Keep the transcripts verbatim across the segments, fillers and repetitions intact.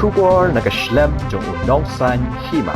Khubor na ka shlem jong u nongsaiñ hima.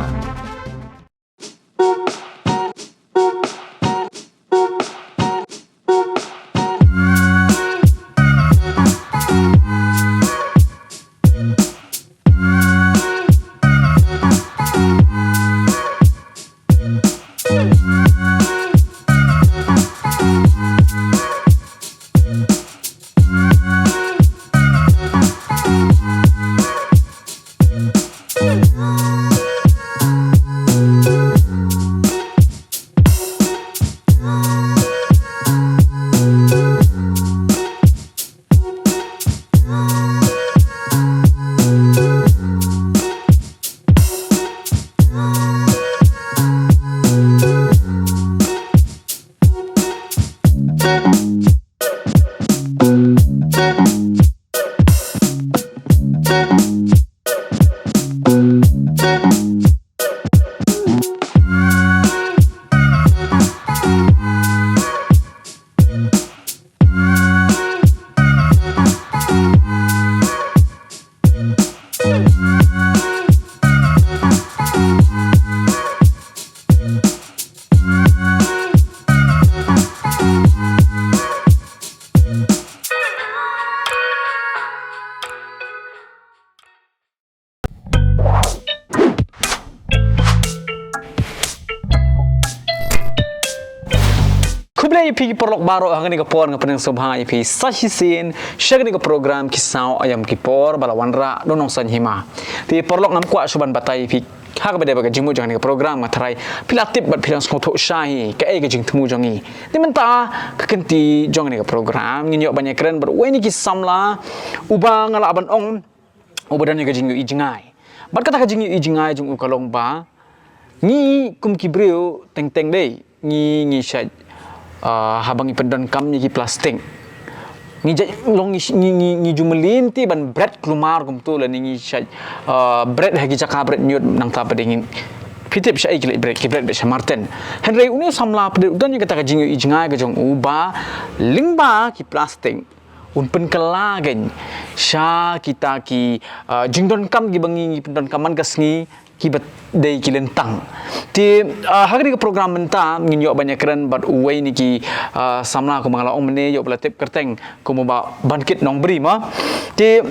Khublei ïa phi ki paralok baroh, ha kane ka por nga pynïasoh bha ïa phi sa shisien sha kane ka program Ki Saw Aiom Ki Por ba la wanrah da u nongsaiñ hima. Te paralok, ngam kwah shuh ban batai ïa phi ha kaba dei bad ka jingmut jong kane ka program, nga tharai phi la tip bad phi la sngewthuh shai kaei ka jingthmu jong ngi. Te mynta ka kynti jong kane ka program ngin ïoh ban ïakren bad uwei na ki samla uba nga lah ban ong uba don ïa ka jingïohi jngai. Bad kata ka jingïohi jngai jong u ka long ba ngi kum ki briew teng teng dei ngi, ngi shait, ah, haba ngi pyndonkam ïa ki plastik, ngi jait long ngi, ngi, ngi, ngi ju mlien te ban bret kulmar kumto lane ngi shait, ah, bret ha ki jaka bret ñiut, nangta pat de ngin, phi tip shaei ki leit bret, ki bret bad sha marten. Hynrei une u samla pat de u don ïa kata ka jingïohi jngai ka jong u ba lyngba ki plastik un pynkylla kein sha kita ki, ah, jingdonkam kiba ngi, ngi pyndonkam man ka sngi kiba dei ki lyntang. Te, ah, ha kane ka program mynta ngin ïoh ban ïakren bad uwei na ki, ah, samla kumba nga la ong mynne, ïoh ba la tip kyrteng kum u Bah Bankit Nongbri mo. Te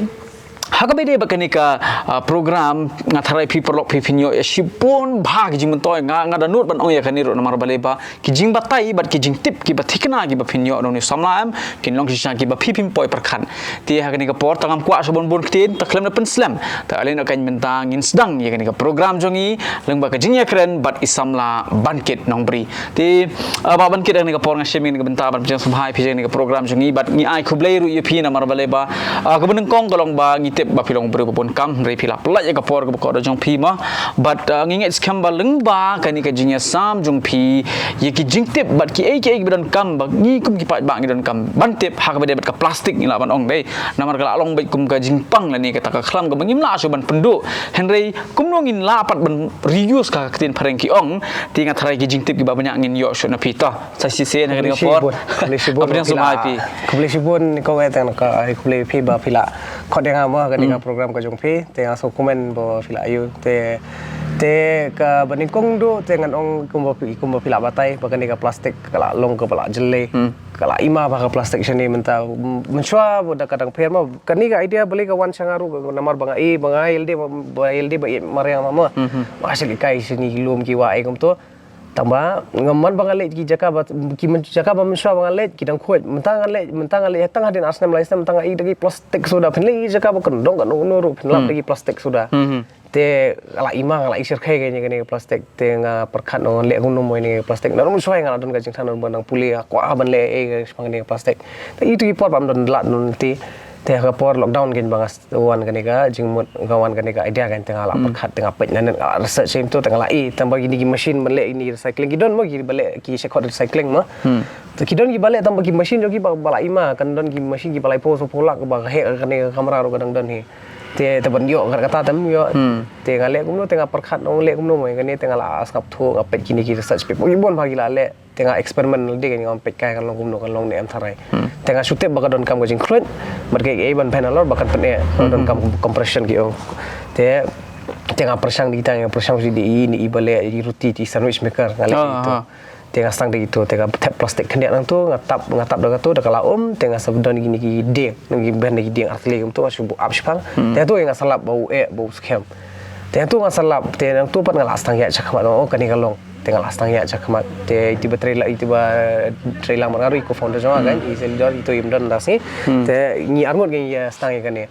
ha kaba dei bad kane ka, ah, program, nga tharai phi paralok phi phin ïoh ïa shibun bha ki jingmyntoi. Nga, nga da nud ban ong ïa kane ruh namar balei ba ki jingbatai bad ki jingtip kiba thikna kiba phin ïoh na une u samla em kin long shisha kiba phi phim poi pyrkhat. Te ha kane ka por tang ngam kwah shuh ban bun ktien, te khlem da pynslem, te ale noh kein mynta ngin sdang ïa kane ka program jong ngi lyngba ka jingïakren bad i samla Bankit Nongbri. Te, ah, Bah Bankit, ha kane ka por nga shim ïa kane ka bynta ban pynshong sngewbha ïa phi ha kane ka program jong ngi bad ngi ai khublei ruh ïa phi namar balei ba, ah, kaba nyngkong ka long ba ngi tip ba phi long u briew ba bun kam, hynrei phi la pynlait ïa ka por kaba kordor jong phi mo. Bad, ah, ngi ngeit skhem ba lyngba kane ka jingïasam jong phi ïa ki jingtip bad kiei kiei kiba donkam ba ngi kum ki paidbah ngi donkam ban tip ha kaba dei bad ka plastik, ngi lah ban ong dei namar ka la long beit kum ka jingpang lane kata ka khlam kaba ngim lah shuh ban pynduh. Hynrei kumno ngin lah pat ban reuse, ka ktien phareng ki ong. Te nga tharai ki jingtip kiba bniah ngin ïoh shuh na phi. To sa shisien ha kane ka por. Khublei shibun, khublei shibun, khublei shibun, khublei shibun, phi la, khublei shibun, kong, eh, tang ka, eh, khublei phi ba phi la khot ïa nga mo ha kane ka program ka jong phi. Te nga sngewkmen ba phi la ïoh. Te, te kaba nyngkong duh te ngan ong kumba phi, kumba phi la batai ba kane ka plastik ka la long kaba la jyllei. Ka la i ma bha ka plastik shane mynta. Mynshuwa ba da ka dang pher ma kane ka idea balei ka wan sha nga ruh, namar ba nga i, ba nga i lade, ba i lade ba i mariang ma ma. Ba ka shah leit kai shane ki lum ki wah ei kumto. Tang ba nga man ba nga leit ki jaka ba, ki myn-, jaka ba mynshuwa ba nga leit ki dang khuid. Mynta nga leit, mynta nga leit tang hadien ar snem lai snem, mynta nga i da ki plastik suda. Phin leit ki jaka ba kyndong katno katno ruh phin lap da ki plastik suda. Te ka la i ma, ka la i shyrkhei kane, kane ka plastik. Te nga pyrkhat, nga leh kumno mo ïa kane ka plastik. Naduh mynshuwa nga la don ka jingthrang, naduh ba nga dang pule nga kwah ban leh ei shaphang kane ka plastik. Te itu ki por bym don lad, don te, te ha ka por lockdown kein ba nga wan kane ka jingmut, nga wan kane ka idea kein, te nga la pyrkhat, te nga peit naduh, nga la research ïa itu, te nga la i tang ba kine ki machine ban leh kine ki recycling ki don mo, kiba leh ki shakot recycling mo. Te ki don kiba leh tang ba ki machine jong ki ba, ba la i ma, kan don ki machine kiba laiphew saphew lak ba ka heh kane ka kamra ruh ka dang don hi. Te, te ban ïoh kat kata te ym ïoh. Te nga leh kumno, te nga pyrkhat ong leh kumno mo ïa kane, te nga la sngap thuh, nga peit kine ki research paper ki bun bha ki la leh. Te nga experiment lade kein, nga peit kai kan long kumno, kan long ne em tharai. Te nga shu tip ba ka donkam ka jingkhluit bad kaei kaei ban pynlong ba kan pyneh, ka donkam compression ki ong. Te te nga pyrshang di tang, nga pyrshang di i ni i ba leh i roti, i sandwich maker, nga leh Ah, itu. ah. Te nga sdang di itu, te nga thep plastik khyndiat nangtu, nga tap, nga tap da katu, da ka la um, te nga sa don kine ki dieng, nang ki ben ki dieng artylli kumtu, nga shu buh ap shipang. Te tu nga sa lap ba u eh, ba u skhem. Te tu nga sa lap, te nangtu pat nga la sdang ïaid shakhmat, oh, kane ka long. Te nga la sdang ïaid shakhmat. Te iti ba trei la, iti ba trei lang mar nga ruh i co-founder jong nga kan, i Selidor, itu im don da sngi. Te ngi arngut ngi ïa sdang ïa kane.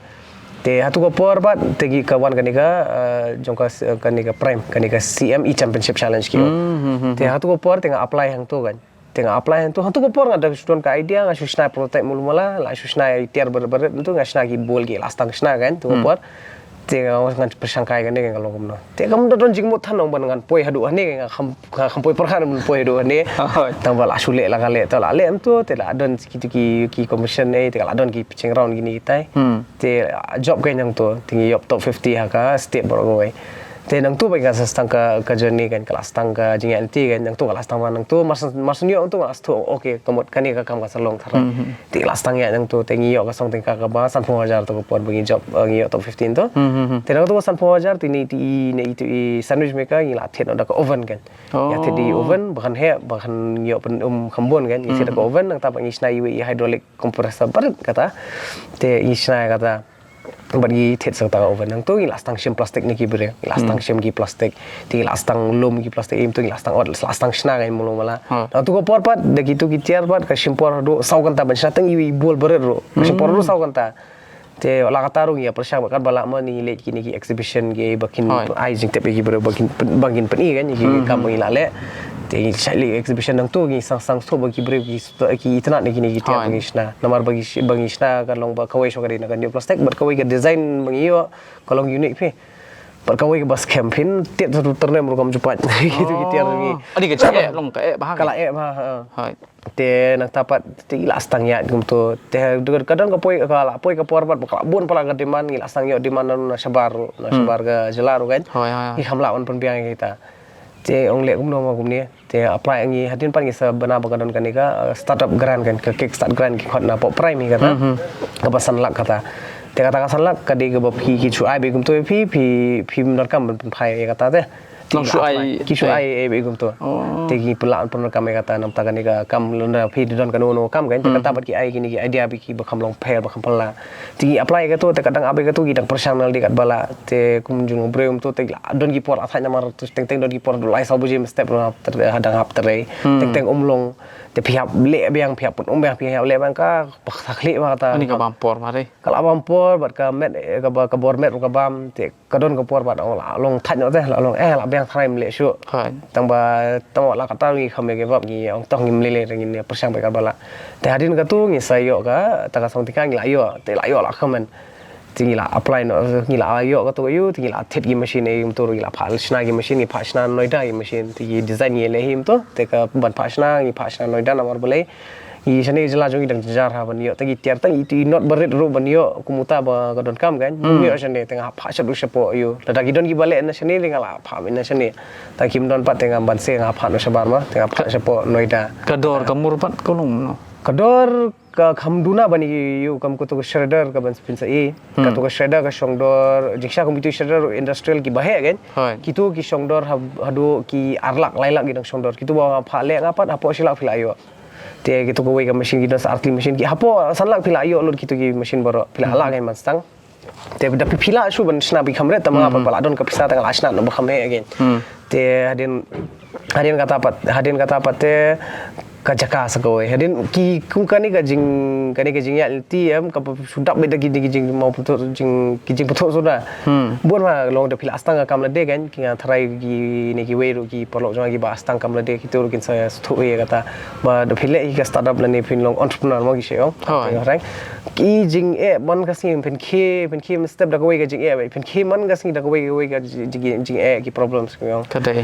Te hatu ka por pat, te ki ka wan kane ka, eh, jong ka, eh, kane ka Prime, kane ka C M E Championship Challenge ki. Hmm, hmm, hmm, Te hmm. hatu ka por, te nga apply hangtu kan. Te nga apply hangtu, hatu ka por nga da shu don ka idea, nga shu shna prototype mulu mala, la shu shna i tiar barit barit, tu nga shna ki bol ki la sdang shna kan, tu ka Hmm. por. Te nga ngan pyrshang kai kane ka long kumno. Te kam da don jingmut than ong ban ngan poi haduh hane nga kham, nga kham poi pyrkhat ban poi haduh hane. Oh. Tang ba la shu leh la ka leh, te la leh em tu, te la don kitu ki, ki commission eh, te la don ki pitching round kine kitai. Hmm. Te, ah, jop ka nangtu, te ngi ïoh top fifty ha ka state baroh kawei. Te nangtu ba ka sa sdang ka, ka journey kan, ka la sdang ka jingïaid lynti kan, nangtu ka la sdang ba nangtu, mar shu, mar shu ïoh nangtu ka la sdang, okay, ka mut kane ka kam ka sa long tharai. Hmm. Te la sdang ïaid nangtu, te ngi ïoh ka song tyngka kaba sanphew hajar tu ka por ba ngi jop, eh, ngi ïoh top fifteen tu. Hmm, hmm, hmm. Te nangtu ba sanphew hajar, te ni te i, ni itu i sandwich maker, ngi la thied noh da ka oven kan. Ngi la thied da i Oh. oven, ba kan heh, ba kan ïoh pyn-um kham bun kan, ngi thied da ka Hmm. oven, nangta ba ngi shna iwei i hydraulic compressor barit kata. Te ngi shna kata. Bad ngi thied sa kata ka oven. Nangtu ngi la sdang shim plastik na ki briew. Ngi la sdang Hmm. shim ki plastik. Te ngi la sdang lum ki plastik im tu ngi la sdang ot, la sdang shna ngai mulu mala. Ha. Nangtu ka por pat, da kitu ki tiar pat, ka shim por haduh saw kynta ban shna tang iwei i bol barit ruh. Ka shim por haduh Hmm. saw kynta. Te la kata ruh ngi ïa pyrshang bad katba lah mo ngi leit kine ki exhibition ki ba kin Hoi. ai jingtip ïa ki briew ba kin pyn-, ba kin pyni kan ïa ki Hmm, kam hmm. ba ngi la leh. Te ngi shait leit exhibition nangtu ngi sang sang sngewthuh ba ki briew ki sngewthuh ki itynnad ïa kine ki tiar Hoi. ba ngi shna. Namar ba ngi sh-, ba ngi shna ka long ba kawei shuh ka dei na ka new plastic bad kawei ka design ba ngi ïoh ka long unique phi. Bad kawei kaba skhem phin tied sa tu tyrnem ruh kam ju pait. Kitu ki tiar ngi. Oh. Ani ka jingeh long ka eh bha. Ka la eh bha, ha. Hoi. Te nangta pat te ngi la sdang ïaid kumtu. Te ka don ka poi ka la poi ka por pat ba ka la bun palat ka demand, ngi la sdang ïoh demand na, na shabar ruh, na Hmm. shabar ka jylla ruh kan. Hoi, hoi, hoi. Ngi kham lah ban pynbiang ïa kita. Te ong leh kumno mo kumne. Te apply ngi hadien pat ngi sa bna ba ka don kane ka, eh, startup grant kan, ka kickstart grant ki khot na pop Prime hi kata. Hmm, hmm. Kaba san lak kata. Te kata ka san lak ka dei kaba phi ki shu ai beit kumtu phi, phi, phim donkam ban pynphai ïa kata te. Nang shu ai. Ki shu ai, eh, beit kumtu. Oh. Te ki pynlah pyndonkam ïa kata namar kane ka kam lada phi don kano kano kam kan, te Hmm. kata pat ki ai kine ki idea beit kiba kham long pher ba kham pynlah. Te ngi apply katu, te ka dang ap ïa katu ki dang pyrshang na lade katba lah. Te kum jong u briew kumtu te la don ki por athait namar tu teng teng don ki por haduh lai saw baje mynstep ruh hap ter-, hadang hap trei. Hmm. Teng teng um long. Te phi hap leh biang, phi hap pyn-um biang, phi hap leh biang ka, ba ka sa khlieh ba kata. Ani ka bam por ma re. Ka la bam por bad ka met, eh, kaba, ka bor met ruh ka bam, te ka don ka por bad ong la long thait noh te, la long, eh, la biang tharai ym leh shuh. Hoi. Tang ba, tang ba la kata ngi kham ïa give up ngi ong tong ngim lei lei ngin ïa pyrshang beit katba lah. Te hadien katu ngi sa ïoh kata ka song tyngka ngi la ïoh, te la ïoh la kmen. Te ngi la apply noh, ngi la ïoh katu ka ïoh, te ngi la thied ki machine eh kumtu, ngi la phah shna ki machine, ngi phah shna Noida ki machine, te ki design ngi leh hi kumtu, te ka ban phah shna, ngi phah shna Noida namar balei. Ngi shane jylla jong ngi dang jar ha ban ïoh, te ki tiar tang itu i not barit ruh ban ïoh, kum uta ba ka donkam kan. Hmm. Ym ïoh shane, te nga phah shaduh shapoh ïoh. Lada ki don kiba leh na shane, te nga la phah na shane. Te kim don pat te nga ban se nga phah noh shabar ma, te nga phah shapoh Noida. Ka dor ka mur pat ka long no. Ka dor ka kham duna ban ïoh kam katu ka shredder ka ban pynsa i. Hmm. Katu ka shredder ka shong dor, jingshisha kum itu shredder industrial kiba heh kan. Hoi. Kitu ki shong dor ha-, haduh ki ar lak, lai lak ki dang shong dor. Kitu ba phah leh nga pat, hapoh shi lak phi la ïoh. Te kitu kawei ka machine ki don sa artylli machine ki hapoh san lak phi la ïoh lut kitu ki machine baroh phi la Hmm. lah ngai man stang. Te da phi, phi lah shu ban shna bikhamret tang nga Hmm. pat ba la don ka pisa tang la shna noh ba kham heh again. Hmm. Te hadien, hadien kata pat, hadien kata pat te ka jaka sa kawei. Hadien ki kum kane ka jing, kane ka jingïaid lynti em kaba shu dap beit da ki, ki jingmawpynthoh, jing, ki jingpynthoh suda. Hmm. Bun ma long da phi la sdang ka kam lade kan, ki nga tharai kine kiwei ruh ki paralok jong nga kiba sdang kam lade, kito ruh kin sa sngewthuh ïa kata. Ba da phi leh ïa ka startup lane phin long entrepreneur mo ki shu ong. Hoi. Te nga tharai ki jingeh man ka sngi phin khie, phin khie mynstep da kawei ka jingeh, phin khie man ka sngi da kawei, kawei ka jing, jing, jingeh ki problems ki ong. Ka dei.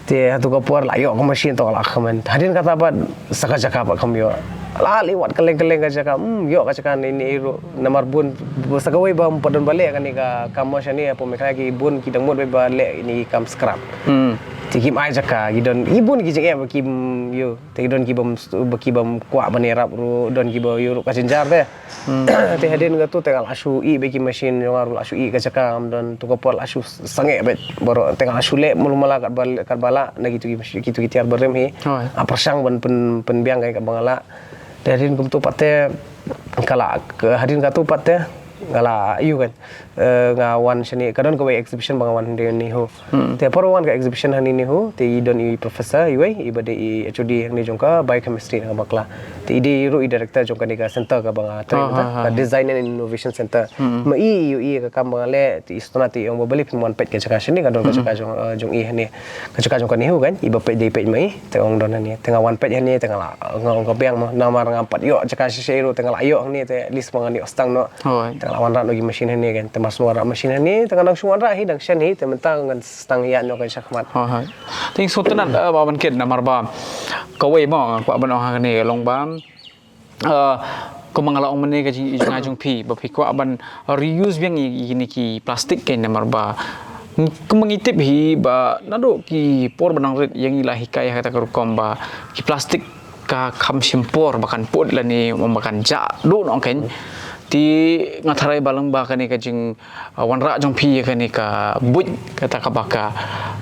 Te hatu ka por la ïoh ka machine to la kmen. Hadien kata pat sa ka jaka pat kam ïoh. La leit wad kylleng kylleng ka jaka, hmm, ïoh ka jaka ne ne ruh. Namar bun, bun sa kawei ba ym pat don ba leh kane ka kam mo shane, hapoh Meghalaya ki bun ki dang mut ba leh ine i kam scrap. Hmm. Te kim ai jaka, ki don, ki bun ki jingeh ba kim ïoh. Te ki don ki bym, ba ki bym kwah ban ïarap ruh, don ki ba ïoh ruh ka jynjar te. Te hadien katu te nga la shu ïoh ba ki machine jong nga ruh, la shu ïoh ka jaka, ngam don, tu ka por la shu sangeh bad baroh. Te nga la shu leh mulu mala kat ba, kat ba lah na kitu ki machine, kitu ki tiar barim hi. Hooid. Ah, pyrshang ban pyn, pynbiang ka ba nga lah. Te hadien kumtu pat te, ka la, ka hadien katu pat te, nga la ïoh kan. Eh, nga wan shane, ka don kawei exhibition ba nga wan hangne NEHU. Te por wan ka exhibition hangne NEHU, te i don i professor iwei, i ba dei i H O D hangne jong ka biochemistry na ka bakla. Te i dei ruh i director jong kane ka center ka ba nga train, ka Design and Innovation Center. Ma i, i, i ka kam ba nga leh, te i sngewtynnat, te i ong ba balei phim wan peit ka jaka shane, ka don ka jaka jong, eh, jong i hangne. Ka jaka jong ka NEHU kan, i ba peit, dei peit ma i, te ong don hangne. Te nga wan peit hangne, te nga la, nga ong ka biang mo, namar ngam pat ïoh jaka shisha ruh, te nga la ïoh hangne, te at least ma ngan ïoh sdang noh. Hooid. Te nga la wanrah noh ki machine hangne kan, te mar shu wanrah machine hangne, te nga dang shu wanrah hi, dang shen hi, te mynta ngan sdang ïaid noh kan shakhmat. Hooid, hooid. Te sngewtynnat, eh, Bah Bankit, namar ba kawei mo nga kwah ban ong hangne, long ba, eh, kumba nga la ong mynne, ka jingïohi jong phi ba phi kwah ban reuse biang ïa kine ki plastik, kan, namar ba kumba ngi tip hi ba naduh ki por ba nang rit ïa ngi la hikai ha kata ka rukom ba ki plastik ka kham shim por ba kan pud lane ba kan jah duh noh, kan. Te nga tharai ba lyngba kane ka jing, ah, wanrah jong phi ïa kane ka buit, kata ka ba ka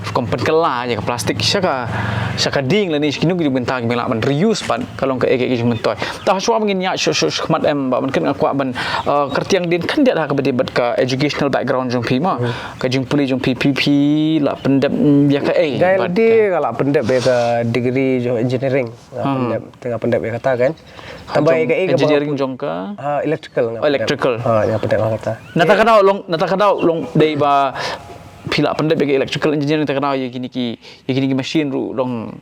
rukom pynkylla ïa ka plastik sha ka, sha ka ding lane sha kino kino ki bynta kiba lah ban reuse pat, ka long kaei kaei ka jingmyntoi. Te hashwa ba ngin ïaid shuh shuh shakhmat, em, Bah Bankit, nga kwah ban, ah, kyrtiang dien khyndiat ha kaba ïadei bad ka educational background jong phi mo. Ka jingpule jong phi, phi, phi la pyndep, mm, ïa kaei? Nga la dep, nga la pyndep ïa ka degree jong engineering. Nga pyndep, te nga pyndep ïa kata, kan. Tang ba ïa kaei ka ba engineering jong ka? Ha, electrical nga pyndep. Oh, electrical. Ha, nga pyndep ïa kata. Na kata ka daw long, na kata ka daw long dei ba phi la pyndep ïa ka electrical engineering, na kata ka daw ïa kine ki, ïa kine ki machine ruh long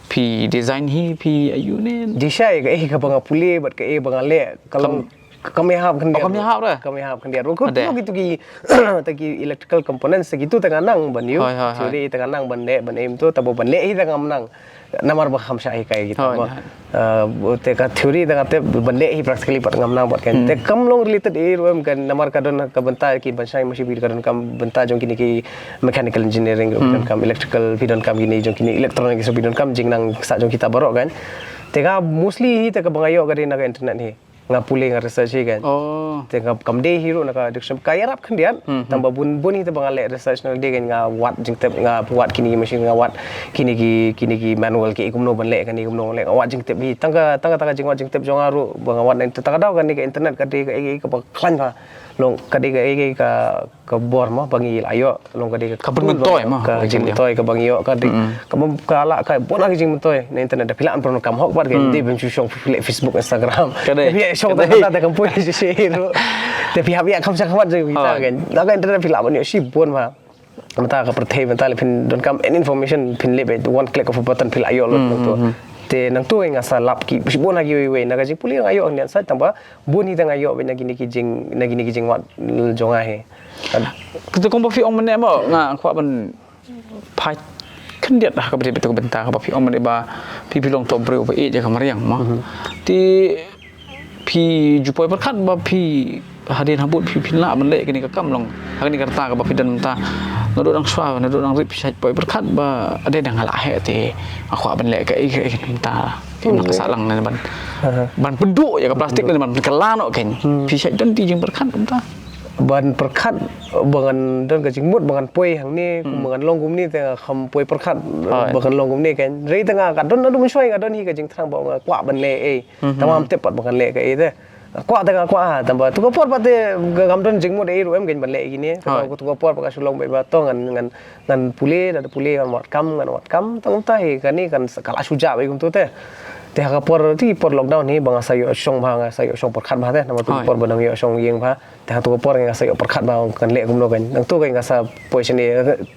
phi design hi, phi ïa u ne? Dei shisha ïa kaei ka ba nga pule bad kaei ba nga leh, ka long kam ïahap khyndiat. Oh, kam ïahap re? Kam ïahap khyndiat. Ruh kitu ki, ta ki electrical components, kitu te nga nang ban ïoh. Hooid, hooid, hooid. Theory te nga nang ban leh, ban aim tu, tang ba ban leh hi te ngam nang. Namar ba kham shah hikai kita mo. Hooid, hooid. Eh, te ka theory te nga tip, ban leh hi practically pat ngam nang pat, kan. Te kam long related ei ruh em, kan, namar ka don ka bynta ki ban shai machine, ka donkam bynta jong kine ki mechanical engineering ruh, phi donkam electrical, phi donkam kine jong kine electronics, phi donkam jingnang sah jong kita baroh, kan. Te ka mostly hi te ka ba nga ïoh ka dei na ka internet hi. Nga pule, nga research hi, kan. Oh. Te nga kam dei hi ruh na ka education, ka ïarap khyndiat. Tang ba bun bun hi te ba nga leh research na lade, kan, nga wad jingtip, nga wad kine ki machine, nga wad kine ki, kine ki manual, ki kumno ban leh, kane kumno ban leh, nga wad jingtip hi. Tang ka, tang ka, tang ka jingwad jingtip jong nga ruh ba nga wad na internet, tang ka daw kane ka internet ka dei kaei kaei ka ba khlaiñ bha. Long ka dei kaei kaei ka ka bor mo ba ngi la ïoh, long ka dei ka, ka pynmyntoi mo, ka jingmyntoi ka ba ngi ïoh, ka dei ka bym, ka la ka bun ka jingmyntoi na internet, da phi lah ban pyndonkam hok bad ka dei bym shu shong phi leh Facebook, Instagram. Ka dei. Phi ïa shong, ka dei, da kam poi shisha ruh. Te phi hap ïa kham shah khmat jong kita, kan. Na ka internet phi lah ban ïoh shibun bha. Mynta ka pyrthei mynta lei phin donkam any information phin leh beit one click of a button phi lah ïoh lut nangtu. Te nangtu nga sa lap ki shibun ha kiwei wei na ka jingpule nga ïoh ngan sa tang ba bun hi te nga ïoh beit na kine ki jing, na kine ki jingwad jong nga hi. Kata kumba phi ong mynne mo, nga kwah ban phai khyndiat ha kaba dei beit ka bynta kaba phi ong mynne ba phi, phi long to briew ba ïeit ïa ka mariang mo. Te phi ju poi pyrkhat ba phi hadien habud phi, phin lah ban leh kane ka kam long ha kane ka rta kaba phi don mynta. Naduh dang shuwa, naduh dang rit phi shait poi pyrkhat ba ade dang lah heh te nga kwah ban leh kaei kaei mynta. Te nga ka sah lang ban, ban pynduh ïa ka plastik ne ban pynkylla noh, kan. Phi shait don te jingpyrkhat mynta? Ban pyrkhat ba ngan don ka jingmut ba ngan poi hangne, kum ba ngan long kumne te nga kham poi pyrkhat ba ngan long kumne, kan. Hynrei te nga ka don, naduh mynshuwa nga don hi ka jingthrang ba nga kwah ban leh ei. Tang ba ngam tip pat ba ngan leh kaei te. Kwah te nga kwah, tang ba tu ka por pat te ngam don jingmut ei ruh em, kan, ban leh kine. Te tu ka por pat ka shu long beit ba to ngan, ngan, ngan pule, lada pule ngan wad kam, ngan wad kam, tang kumta hi kane kan sa ka la shu jah beit kumtu te. Te ha ka por, te por lockdown hi ba nga sa ïoh shong bha, nga sa ïoh shong pyrkhat bha te, namar tu ka por ba nang ïoh shong ïing bha. Te hangtu ka por nga sa ïoh pyrkhat ba kan leh kumno, kan. Nangtu kan nga sa poi shane.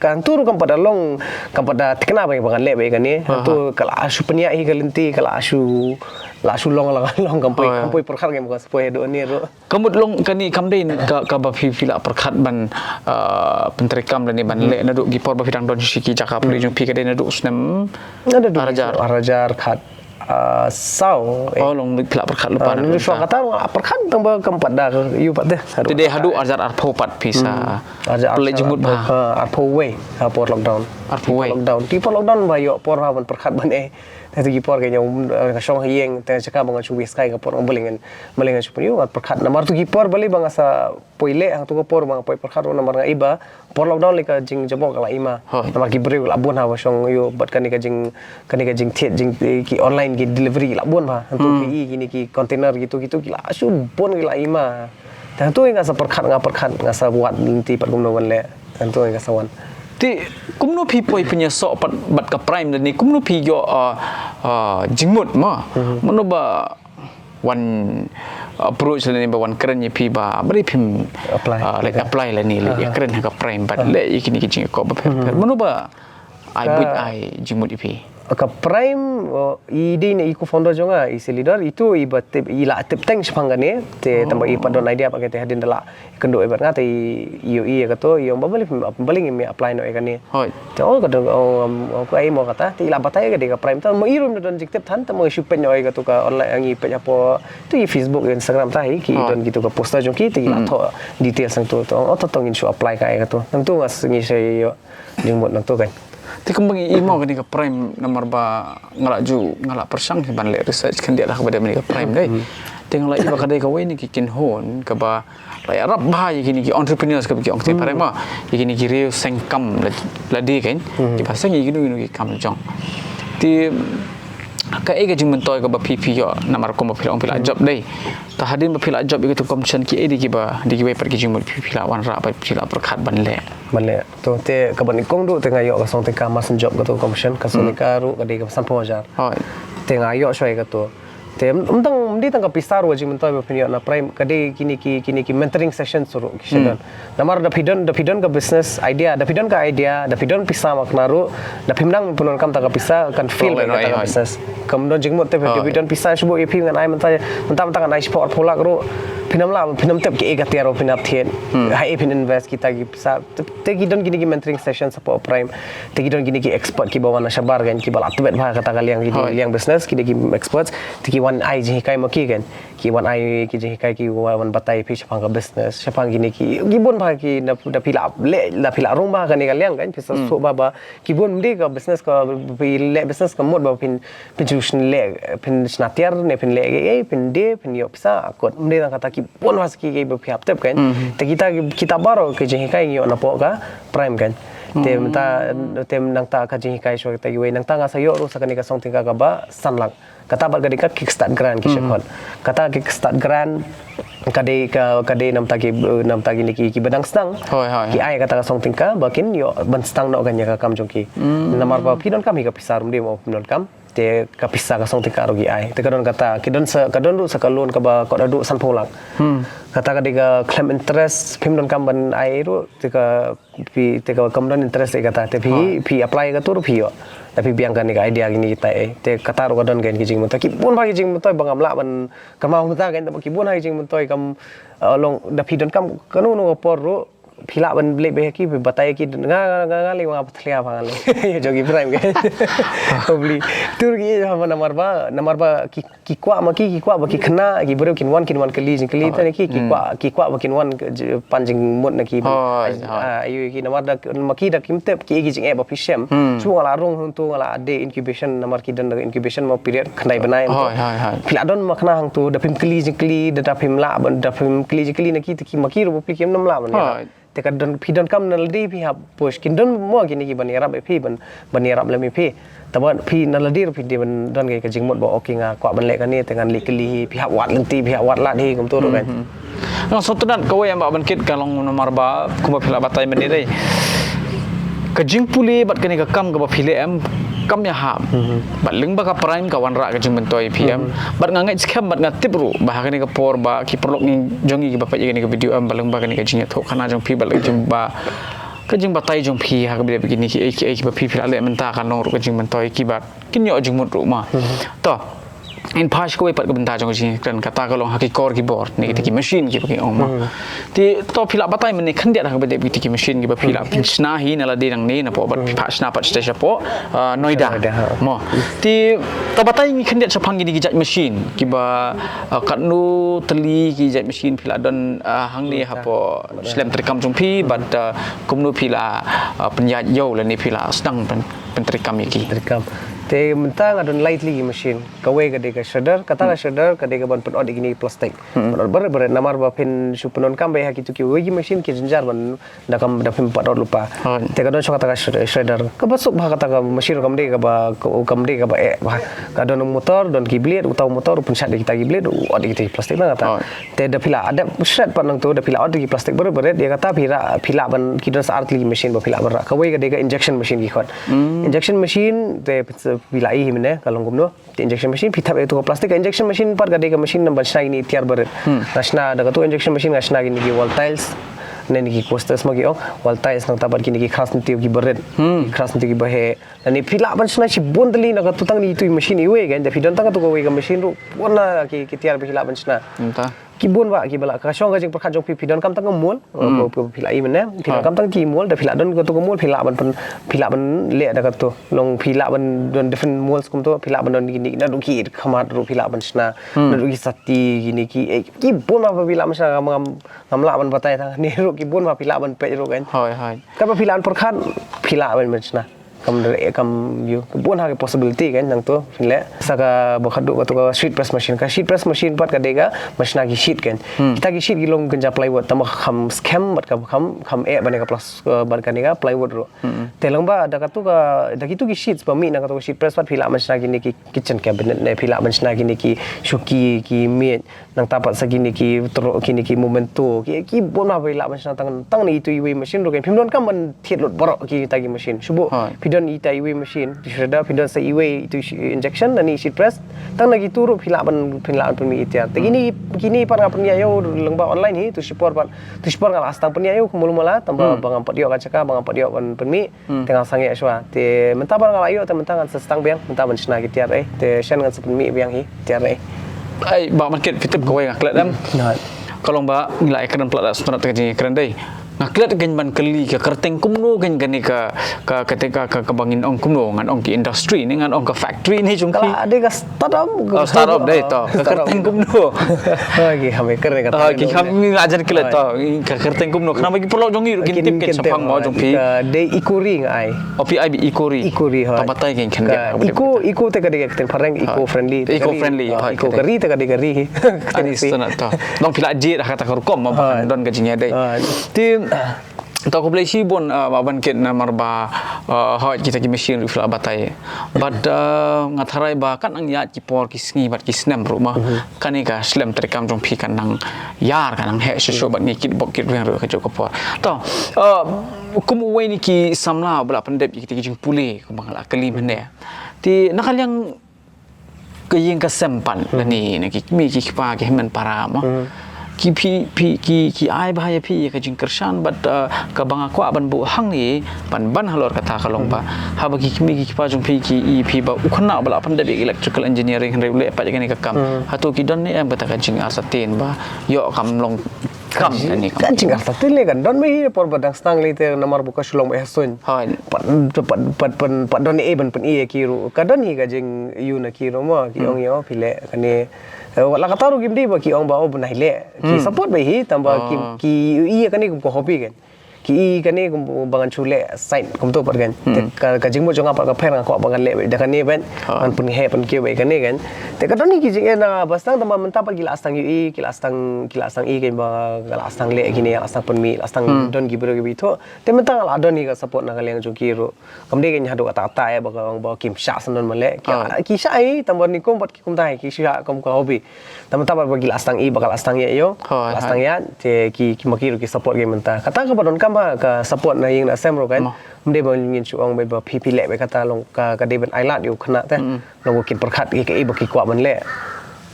Ka hangtu ruh kam pat da long, kam pat da thikna ba kan leh ba kane. Hangtu ka la shu pynïaid hi ka lynti, ka la shu, la shu long, la long kam poi, kam poi pyrkhat, kam poi haduh ne ruh. Ka mut long kane kam dei ka, kaba phi, phi la pyrkhat ban, ah, pyntreikam lane ban leh naduh ki por ba phi dang don sha ki jaka pule jong phi, ka dei naduh u snem ar hajar, ar hajar khat. ah, saw, eh. Oh, long phi la pyrkhat lypa. Nang shuwa kata nga pyrkhat tang ba kam pat da ïoh pat te. Te dei haduh arhajar arphew pat phi sa. Arhajar Pynleit jingmut bha. Arphew wei ha por lockdown. Arphew wei. Lockdown. Te por lockdown ba ïoh por ha ban pyrkhat ban eh. Te tu ki por ka ñiaw nga shong ha ïing te nga jaka ba nga shu wis kai ka por nga bling. Bling nga shu pynïoh nga pyrkhat namar tu ki por balei ba nga sa poi leh hangtu ka por ba nga poi pyrkhat ruh namar nga i ba por lockdown lei ka jingjabok ka la i ma. Namar ki briew la bun ha ba shong ïoh bad kane ka jing kane ka jingthied jing ki online ki delivery la bun ba. Hangtu ki i kine ki container gitu gitu ki la shu bun ki la i ma. Te hangtu nga sa pyrkhat nga pyrkhat nga sa wad lynti pat kumno ban leh. Hangtu nga sa wan. Te kumno phi poi pynïasoh pat bad ka Prime lane kumno phi ïoh jingmut ma. Mano ba wan approach lane ba wan kren ïa phi ba balei phim apply lane leit ïakren ha ka Prime bad leh ïa kine ki jingïakop bapher bapher. Mano ba ai buit ai jingmut ïa phi? Ka Prime i dei na i co-founder jong nga i Silidor itu i ba tip i la tip teng shaphang kane te tang ba i pat don idea ba kate hadien da la kynduh i bad nga te i ïohi ïa kato i ong ba balei phim balei ngim apply noh ïa kane. Te ong ka dang ong ka ai mo kata te i la batai ka dei ka Prime ta ma i ruh ym don jingtip than te ma shu peit noh ïa kato ka online ngi peit hapoh tu i Facebook Instagram ta hi ki don kitu ka poster jong ki te i la thoh details nangtu te ong oh to ngin shu apply ka ïa kato nangtu nga ngi sa ïoh jingmut nangtu kan. Te kumba ngi i mo kane ka Prime namar ba nga la ju nga la pyrshang ban leh research khyndiat la kaba dei kane ka Prime dei. Te nga la i ba ka dei kawei na ki kynhun kaba la ïarap bha ïa kine ki entrepreneurs kaba ki ong te Prime ma ïa kine ki riew seng kam lade kan kiba seng ïa kino kino ki kam jong. Te kaei ka jingmyntoi kaba phi phi ïoh namar kumba phi la ong phi la jop dei. Ta hadien ba phi la jop ïa katu ka commission kiei dei kiba dei kiwei pat ki jingmut phi phi la wanrah bad phi la pyrkhat ban leh. Ban leh. To te kaba nyngkong ruh te nga ïoh ka song tyngka mar shen jop katu ka commission ka song tyngka ruh ka dei kaba sanphew hajar. Te nga ïoh shuwa ïa katu. Te ym tang ym dei tang ka pisa ruh ka jingmyntoi ba phin ïoh na Prime ka dei kine ki kine ki mentoring session ruh ki sha don. Namar da phi don da phi don ka business idea da phi don ka idea da phi don pisa ma kane ruh da phim nang pyndonkam ta ka pisa kan fail ba kata ka business. Kam don jingmut te phi don pisa shuh ïa phi ngan ai mynta mynta mynta ngan ai shiphew arphew lak ruh phin ym lah phin ym tip kiei ka tiar ba phin hap thied. Haei phin invest kita ki pisa te ki don kine ki mentoring session hapoh Prime. Te ki don kine ki expert kiba wan na shabar kan kiba la tbit bha kata ka liang kine liang business kine ki experts te ki wan ai jinghikai ma ki kan. Ki wan ai ki jinghikai ki wan batai phi shaphang ka business shaphang kine ki ki bun bha ki da phi la leh da phi la rung bha kane ka liang kan phi sa suk bha ba ki bun mdei ka business ka phi leh business ka mut ba phin phin shu leh phin shna tiar ne phin leh ei phin de phin ïoh pisa kot mdei tang kata ki bun bha ki ki ba phi hap tip kan. Te kita kita baroh ki jinghikai ngi ïoh napoh ka Prime kan. Te mynta te nangta ka jinghikai shuwa kita kiwei nangta nga sa ïoh ruh sa kane ka song tyngka kaba san lak. Kata bad ka dei ka kickstart grant ki shakon. Kata kickstart grant ka dei ka ka dei namta ki namta kine ki ki ba dang sdang. Ki ai kata ka song tyngka ba kin ïoh ban sdang noh kan ïa ka kam jong ki. Namar ba phi donkam hi ka pisa ruh ym dei mo phi donkam. Te ka pisa ka song tyngka ruh ki ai. Te ka don kata ki don sa ka don ruh sa ka loan kaba kot haduh sanphew lak. Kata ka dei ka khlem interest phim donkam ban ai ruh te ka phi te ka kam don interest ïa kata te phi phi apply katu ruh phi ïoh. Da phi biang kane ka idea kine kita ei te kata ruh ka don kane ki jingmyntoi ki bun bha ki jingmyntoi ba ngam lah ban kynmaw mynta kane ki bun bha ki jingmyntoi kam long da phi donkam kano kano ka por ruh phi lah ban leh bha ki phi batai ki nga nga nga leh nga pathlia bha nga leh jong ki Prime kan. Probably tur ki namar ba namar ba ki ki kwah ma ki ki kwah ba ki khynnah ki briew kin wan kin wan kylli jingkylli te ne ki ki kwah ki kwah ba kin wan pan jingmut na ki. Ayu ki namar da ma ki da kim tip ki ki jingeh ba phi shem. Shu nga la rung hangtu nga la de incubation namar ki don da incubation ma period khyndai bnai. Phi la don ma khynnah hangtu da phim kylli jingkylli da phim lah da phim kylli jingkylli na ki te ki ma ki ruh ba phi kim nam lah ban. Te ka don phi donkam na lade phi hap push kin don mo kine ki ban ïarap ïa phi ban ban ïarap lem ïa phi. Taba phi na lade ruh phi dei ban don ka jingmut ba okay nga kwah ban leh kane te ngan leh kylli hi phi hap wad lynti phi hap wad lad hi kumtu ruh kan. Nga sngewtynnat kawei em ba ban kit ka long namar ba kumba phi la batai mynne dei. Ka jingpule bad kane ka kam kaba phi leh em kam ïahap. Bad lyngba ka Prime ka wanrah ka jingmyntoi phi em. Bad nga ngeit skhem bad nga tip ruh ba ha kane ka por ba ki paralok ngi jong ngi kiba peit ïa kane ka video em ba lyngba kane ka jingïathuh khana jong phi bad lyngba ka jingbatai jong phi ha kaba dei ba kine kiei kiei kiba phi phi la leh mynta kan long ruh ka jingmyntoi kiba kin ïoh jingmut ruh ma. To in phash kawei pat ka bynta jong ka jingkren kata ka long ha ki kor ki bor ne kita ki machine kiba ki ong mo. Te to phi lah batai mynne khyndiat ha kaba dei kita ki machine kiba phi lah pynshna hi na lade nangne napoh bad phi phah shna pat sha sha poh, ah, Noida. Noida, ha. Mo. Te to batai ngi khyndiat shaphang kine ki jait machine kiba, ah, katno tylli ki jait machine phi lah don, ah, hangne hapoh shlem treikam jong phi bad, ah, kumno phi lah, ah, pynïaid ïew lane phi lah sdang pyn- pyntreikam ïa ki. Treikam. Te mynta nga don lai tylli ki machine. Kawei ka dei ka shredder, kata ka shredder ka dei kaban pynot ïa kine ki plastik. Pynot barit barit namar ba phin shu pyndonkam beit ha kitu kiwei ki machine ki jynjar ban da kam da phim pat ot lypa. Te ka don shuh kata ka shred- shredder. Kaba suk bha kata ka machine kam dei kaba, kam dei kaba eh bha. Ka don motor, don ki blade, uta u motor u pynshad ïa kita ki blade, u ot ïa kita ki plastik na kata. Te da phi lah dep shred pat nangtu, da phi lah ot ïa ki plastik barit barit, ïa kata phi lah, phi lah ban, ki don sa ar tylli ki machine ba phi lah ban rah. Kawei ka dei ka injection machine ki khot. Injection machine te phi lah ïohi mynne ka long kumno. Te injection machine phi thap ïa katu ka plastik. Ka injection machine pat ka dei ka machine ban shna kine ki tiar barit. Nga shna da katu injection machine nga shna kine ki wall tiles, ne kine ki coasters ma ki ong, wall tiles nangta pat kine ki khras nangtu ki barit. Ki khras nangtu ki baheh. Lane phi lah ban shna shibun tylli na katu tang ne itu i machine iwei kan, da phi don tang katu kawei ka machine ruh bun na ki, ki tiar ba phi lah ban shna. Ki bun bha kiba lah, ka shong ka jingpyrkhat jong phi, phi donkam tang ka mold, phi lah ïohi mynne, phi donkam tang ki mold, da phi lah don katu ka mold, phi lah ban pyn, phi lah ban leh da katu. Long phi lah ban don different molds kumtu, phi lah ban don kine, naduh ki khmat ruh phi lah ban shna, naduh ki sati kine ki, eh, ki bun bha ba phi lah ban shna, ngam, ngam, ngam lah ban batai tang ne ruh, ki bun bha phi lah ban peit ruh kan. Hooid, hooid. Kaba phi lah ban pyrkhat, phi lah ban, ban shna. Kam dei, kam ïoh. Bun ha ki possibility kan nangtu. Phin leh sa kaba khatduh katu ka sheet press machine. Ka sheet press machine pat ka dei kaban shna ki sheet kan. Kita ki sheet ki long kynja plywood, tangba kham skhem bad ka kham, kham eh ban ïa ka plas-, eh, bad kane ka plywood ruh. Te lyngba da katu ka, da kitu ki sheets ba mih na katu ka sheet press pat phi lah ban shna kine ki kitchen cabinet ne, phi lah ban shna kine ki shuki, ki miej, nangta pat sa kine ki tro, kine ki memento, ki, ki bun bha ba phi lah ban shna tang, tang ne itu iwei machine ruh kan. Phim donkam ban thied lut baroh kita ki machine. Shu buh phi don ita iwei machine, tu shredder, phi don sa iwei itu shi-, injection, lane sheet press. Tang na kitu ruh phi lah ban, phi lah ban pynmih i tiar. Te kine, kine pat nga pynïaid ïa u lyngba online hi, tu shipor pat, tu shipor nga la sdang pynïaid ïa u kumno kumno la, tangba ba ngam pat ïoh ka jaka, ba ngam pat ïoh ban pynmih. Te ngan sa ïeh shuwa. Te mynta ba nga la ïoh, te mynta ngan sa sdang biang, mynta ban shna ki tiar eh. Te shen ngan sa pynmih biang hi tiar eh. Ai, Bah Mankit, phi tip kawei nga klet em. Ka long ba ngi la ïakren palat da sngewtynnat ka jingïakren dei. Nga klet kein ban kylli ka kyrteng kumno kein kane ka, ka, ka, ka, ka, kaba ngin ong kumno, ngan ong ki industry ne, ngan ong ka factory ne jong ki. Ka la dei ka startup. Oh, startup dei to. Ka kyrteng kumno. Oh, ki kham ïakren kata. Oh, ki kham, ngi la jan klet to. Ka kyrteng kumno, khnang ba ki paralok jong ngi ruh kin tip kein shaphang mo jong phi. Ka dei Ecory nga ai. Oh, phi ai ba Ecory. Ecory, hooid. To batai kein khyndiat. Eco, eco te ka dei ka kyrteng phareng, eco friendly. Eco friendly, hooid. Eco, ka ri te ka dei ka ri. Ani sngewtynnat to. Long phi la jied ha kata ka rukom mo ba don ka jingïadei. Te to khublei shibun, ah, Bah Mankit namar ba, ah, hooid kita ki machine ruh phi la batai. Bad, ah, nga tharai ba kan nang ïaid ki por ki sngi bad ki snem ruh mo. Kane ka shlem treikam jong phi kan nang ïar, kan nang heh shuh shuh bad ngi kit bok kit rwiang ruh ha kajuh ka por. To, ah, kum uwei na ki samla ba la pyndep ïa kita ki jingpule kumba nga la kylli mynne. Te na ka liang ka ïing ka sem pat lane na ki kmie ki kpa ki hynmen para mo. Ki phi, phi, ki, ki ai bha ïa phi ïa ka jingkyrshan bad, ah, kaba nga kwah ban buh hangne ban, ban halor kata ka long ba haba ki kmie ki kpa jong phi ki i phi ba u khynnah ba la pyndep ïa electrical engineering hynrei u leh pat ïa kane ka kam. Hato ki don ne em kata ka jingartatien ba ïoh kam long kam kane ka. Ka jingartatien lei kan don bha hi por ba dang sdang lei te namar ba ka shu long ba ha suiñ. Hooid. Pat, pat, pat, pat, pat don ei ban pyni ïa ki ruh. Ka don hi ka jingïohi na ki ruh mo, ki ong ïa phi leh kane. Eh, la kata ruh kim dei ba ki ong ba oh bnai leh. Ki support bha hi tangba ki, ki ïohi ïa kane kum ka hobby kan. Ki ïohi kane kum ba ngan shu leh side kumto pat kan. Te ka, ka jingmut jong nga pat ka pher, nga kwah ba ngan leh beit da kane beit. Ngan pynheh pynkiew beit kane kan. Te ka don hi ki jingeh na ba sdang tangba mynta pat ki la sdang ïohi, ki la sdang, ki la sdang ïohi kan ba nga la sdang leh kine, la sdang pynmih, la sdang don ki briew kiba ithuh. Te mynta nga la don hi ka support na ka liang jong ki ruh. Kam dei kein haduh katta katta eh ba ka ong ba kim shah sngewdon ban leh. Ki, ki shah hi tangba nyngkong pat ki kumta hi, ki shah kum ka hobby. Tangba mynta pat ba ki la sdang ïohi, ba ka la sdang ïohi, la sdang ïohi te ki, ki ma ki ruh ki support kein mynta. Kata kaba donkam bha ka support na ïing na sem ruh kan. Ym dei ba ngin shu ong ba phi, phi leh beit kata long ka, ka dei ban ai lad ïa u khynnah te. Long ba kin pyrkhat ïa kaei ba ki kwah ban leh.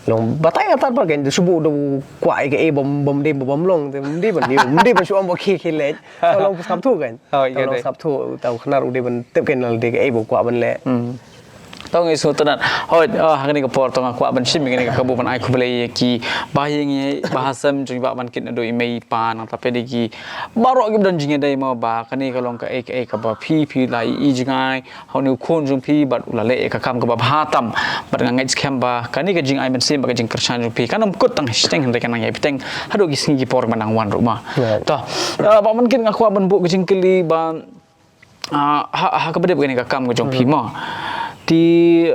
Long batai kata pat kan, shu buh da u kwah ïa kaei bym, bym dei, bym long te, ym dei ban ïoh, ym dei ban shu ong ba ki, ki leh. Tang long sngap thuh kan. Tang long sngap thuh, tang u khynnah ruh dei ban tip kan lada dei kaei ba u kwah ban leh. Tang i sngewtynnat. Hoi, ah, ha kane ka por tang nga kwah ban shim ïa kane ka kabu ban ai khublei ïa ki ba ïing ïa ba ha sem jong i Bah Mankit naduh i mei i pa nangta pat ïa ki baroh kiba don jingïadei mo ba kane ka long kaei kaei kaba phi phi la ïohi jngai ha une u khun jong phi bad u la leh ïa ka kam kaba bha tam. Bad nga ngeit skhem ba kane ka jingai mynsiem bad ka jingkyrshan jong phi kan ym kut tang ha shisneng hynrei kan nang ïai bteng haduh ki sngi ki por ba nang wan ruh mo. Right. To, ah, Bah Mankit nga kwah ban buh ka jingkylli ba Ah, ha, ha kaba dep kane ka kam ka jong phi mo. Te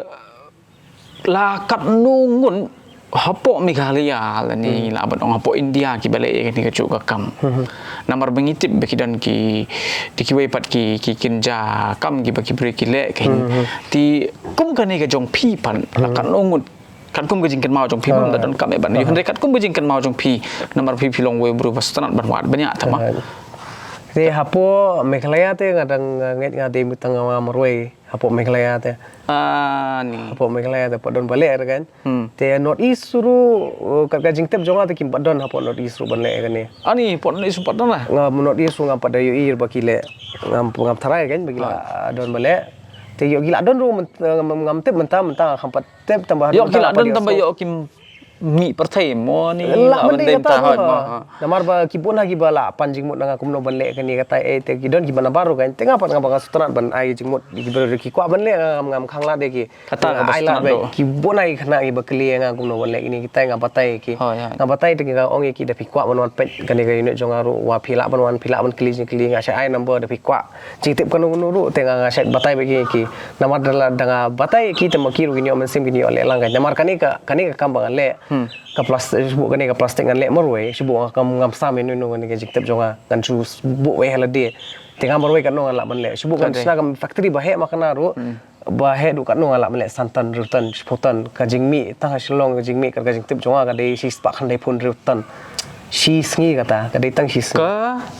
la katno ngut hapoh Meghalaya lane la ban ong hapoh India kiba leh ïa kane ka juh ka kam. Namar ba ngi tip ba ki don ki, te kiwei pat ki, ki kynja kam kiba ki briew ki leh kein. Te kum kane ka jong phi pat la katno ngut, katkum ka jingkynmaw jong phi mo, da don kam eh ban ïoh hynrei katkum ka jingkynmaw jong phi, namar phi phi long uwei u briew ba sngewtynnat ban wad bniah tama. Te hapoh Meghalaya te nga dang, uh, ngeit nga dei tang nga marwei hapoh Meghalaya te. Ani. Hapoh Meghalaya te pat don ba leh re kan. Hmm. Te North East ruh, uh, kat ka jingtip jong nga te kim pat don hapoh North East ruh ban leh kane. Ani, hapoh North East ruh pat don lah. Nga North East ruh ngam pat da ïohi ba ki leh. Ngam, ngam tharai kan ba ki la don ba leh. Te ïoh ki la don ruh ngam, ngam tip mynta, mynta ngam pat tip tang ba ïoh ki la don tang ba ïoh kim mih pyrthei mo ni lah ban dei mynta hoi mo. Namar ba ki bun ha kiba la pan jingmut na nga kumno ban leh kane katai eh te ki don kiba na baroh kan te nga pat nga ba nga sngewtynnat ban ai jingmut ki briew ki kwah ban leh ngam, ngam khang lad ïa ki. Kata nga ba ai lad sngewtynnat ba ki bun ha ki khynnah kiba kylli ïa nga kumno ban leh kine kitai nga batai ki. Nga batai te nga ong ïa ki da phi kwah ban wan peit kane ka unit jong nga ruh wa phi lah ban wan phi lah ban kylli jingkylli nga shah ai number da phi kwah. Jingtip kano kano ruh te nga nga shait batai ba ki ki. Namar da la da nga batai ki te ma ki ruh ki ñiuh mynsiem ki ñiuh leh lang ka. Namar kane ka kane ka kam ba nga leh. Ka plastik shu buh kane ka plastik ngan leh marwei shu buh nga kam ngam sam ïa no no kane ka jingtip jong nga ngan shu buh wei ha lade. Te nga marwei kano ngan lah ban leh shu buh ngan sna kam factory ba heh ma kane ruh. Ba heh duh katno nga lah ban leh san ton hynriew ton shiphew ton ka jingmih tang ha Shillong ka jingmih ka jingtip jong nga ka dei shispah khyndai phew hynriew ton. Shi sngi kata ka dei tang shi sngi.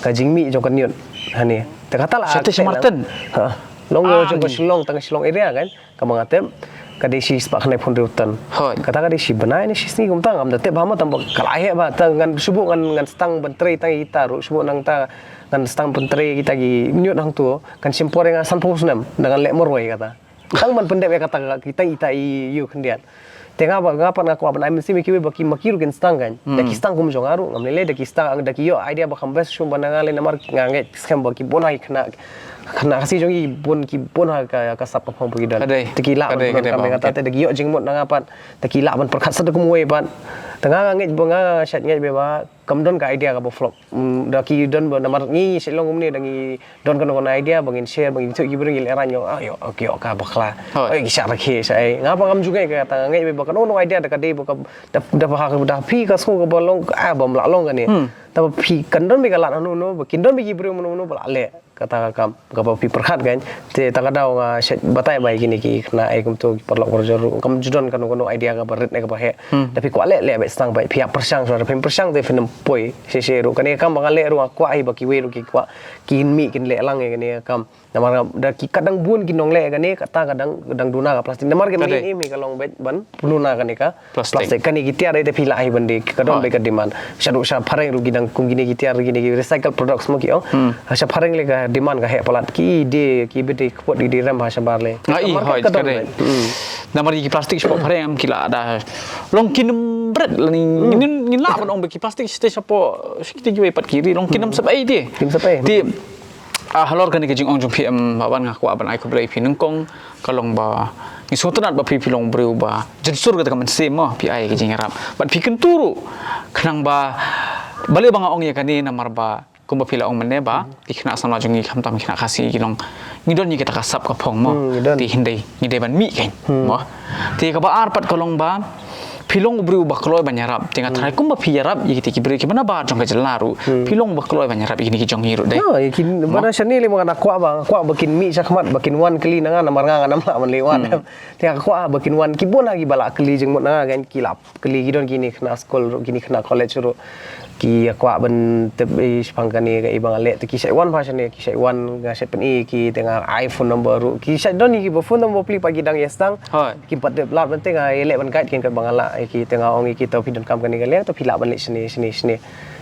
Ka jingmih jong ka ñiut hani. Te kata la. Shate shi Martin. Ha. Long jong ka Shillong tang Shillong area kan. Ka ma nga tip ka dei shispah khyndai phew hynriew ton. Kata ka dei shi bnai ne shi sngi kumta ngam da tip ba ma tang ba ka la heh ba tang ngan shu buh ngan ngan stang ban trei tang ita ruh shu buh nangta ngan stang ban trei kita ki ñiut hangto. Kan shim por ïa nga san phew snem da ngan leh marwei kata. Tang ban pyndep ïa kata ka ki tang ita i ïu khyndiat. Te nga ba nga pat nga kwah ban ai mynsiem ïa kiwei ba ki ma ki ruh kin stang kan. Da ki stang kum jong nga ruh ngam lei lei da ki stang da ki ïoh idea ba kham best shum ba na nga lei namar nga ngeit skhem ba ki bun ha ki khynnah khynnah Khasi jong ki bun ki bun ha ka ka sap ka phong ba ki don. Te ki lah ban pynlong kam ïa kata te da ki ïoh jingmut na nga pat. Te ki lah ban pyrkhat sa da kumwei pat. Te nga nga ngeit ba nga shait ngeit ba kam don ka idea kaba flop. Da ki don ba namar ngi shu long kumne da ngi don kano kano idea ba ngin share ba ngin shu ki briew ngi leh rang ïoh ah ïoh ïoh ka bakla. Oi ki shah rakhe shah ai nga ba ngam ju ngeit ka ta ngeit ba kano kano idea da ka dei ba ka da da ba ha da phi ka sngew kaba long ah bam lah long kane. Ta ba phi kan don ba ka lad hano no ba kin don ba ki briew mano mano ba lah leh. Kata ka kam kaba phi pyrkhat kan te ta ka daw nga shet batai bai kine ki khynnah ai kumto ki paralok parajor ruh kam ju don kano kano idea kaba rit ne kaba heh. Da phi kwah leh leh bai stang bai phi ap pyrshang shuwa da phi pyrshang te phin ym poi shisha ruh kane ka kam ba nga leh ruh nga kwah hi ba kiwei ruh ki kwah kin mih kin leh lang ïa kane ka kam. Namar da ki kat dang bun ki nongleh ïa kane kata ka dang dang duna ka plastik namar ka mih ni mi ka long beit ban pynluna kane ka plastik. Kane ki tiar ite phi lah hi ban die ka don beit ka demand. Sha ruh sha phareng ruh ki dang kum kine ki tiar kine ki recycle products mo ki ong. Sha phareng le ka demand ka heh palat ki die ki beit ki kpot ki die rem ha shabar le. Nga i hoi ka don beit. Namar ki plastik sha phareng am ki lah da long kin bret la ni ngin lah ban ong beit ki plastik sha sha po sha kiti ki wei pat ki ri long kin sep ai die. Kin sep ai. Ti Ah, halor kane ka jingong jong phi em ba wan nga kwah ban ai khublei phi nyngkong ka long ba ngi sngewtynnat ba phi phi long briew ba jynsur kata ka mynsiem mo phi ai ka jingïarap. Bad phi kyntu ruh khnang ba balei ba nga ong ïa kane namar ba kumba phi la ong mynne ba ki khynnah samla jong ngi khamtam ki khynnah Khasi ki long ngi don ngi kata ka sap ka phong mo. Te hynrei ngi dei ban mih kein mo. Te kaba ar pat ka long ba phi long u briew ba kloi ban ïarap te nga tharai kumba phi ïarap ïa kita ki briew kiba na bar jong ka jylla ruh phi long ba kloi ban ïarap ïa kine ki jong ngi ruh dei. Ba na shane lei ma nga kwah ba nga kwah ba kin mih shakhmat ba kin wan kylli na nga namar nga ngam lah ban leh wan. Te nga kwah ba kin wan ki bun ha kiba lah kylli jingmut na nga kan ki lah kylli ki don kine khynnah skul ruh kine khynnah college ruh. Ki kwah ban tip i shaphang kane ka i ba nga leh te ki shait wan ba shane ki shait wan nga shait pyni ki te nga ai phone number ruh ki shait don ki ba phone number pli pa ki dang ïa sdang. Ki pat dep lad ban te nga ïa leh ban guide kin kat ba nga lah ïa ki te nga ong ïa ki to phi donkam kane ka liang to phi lah ban leh shane shane shane.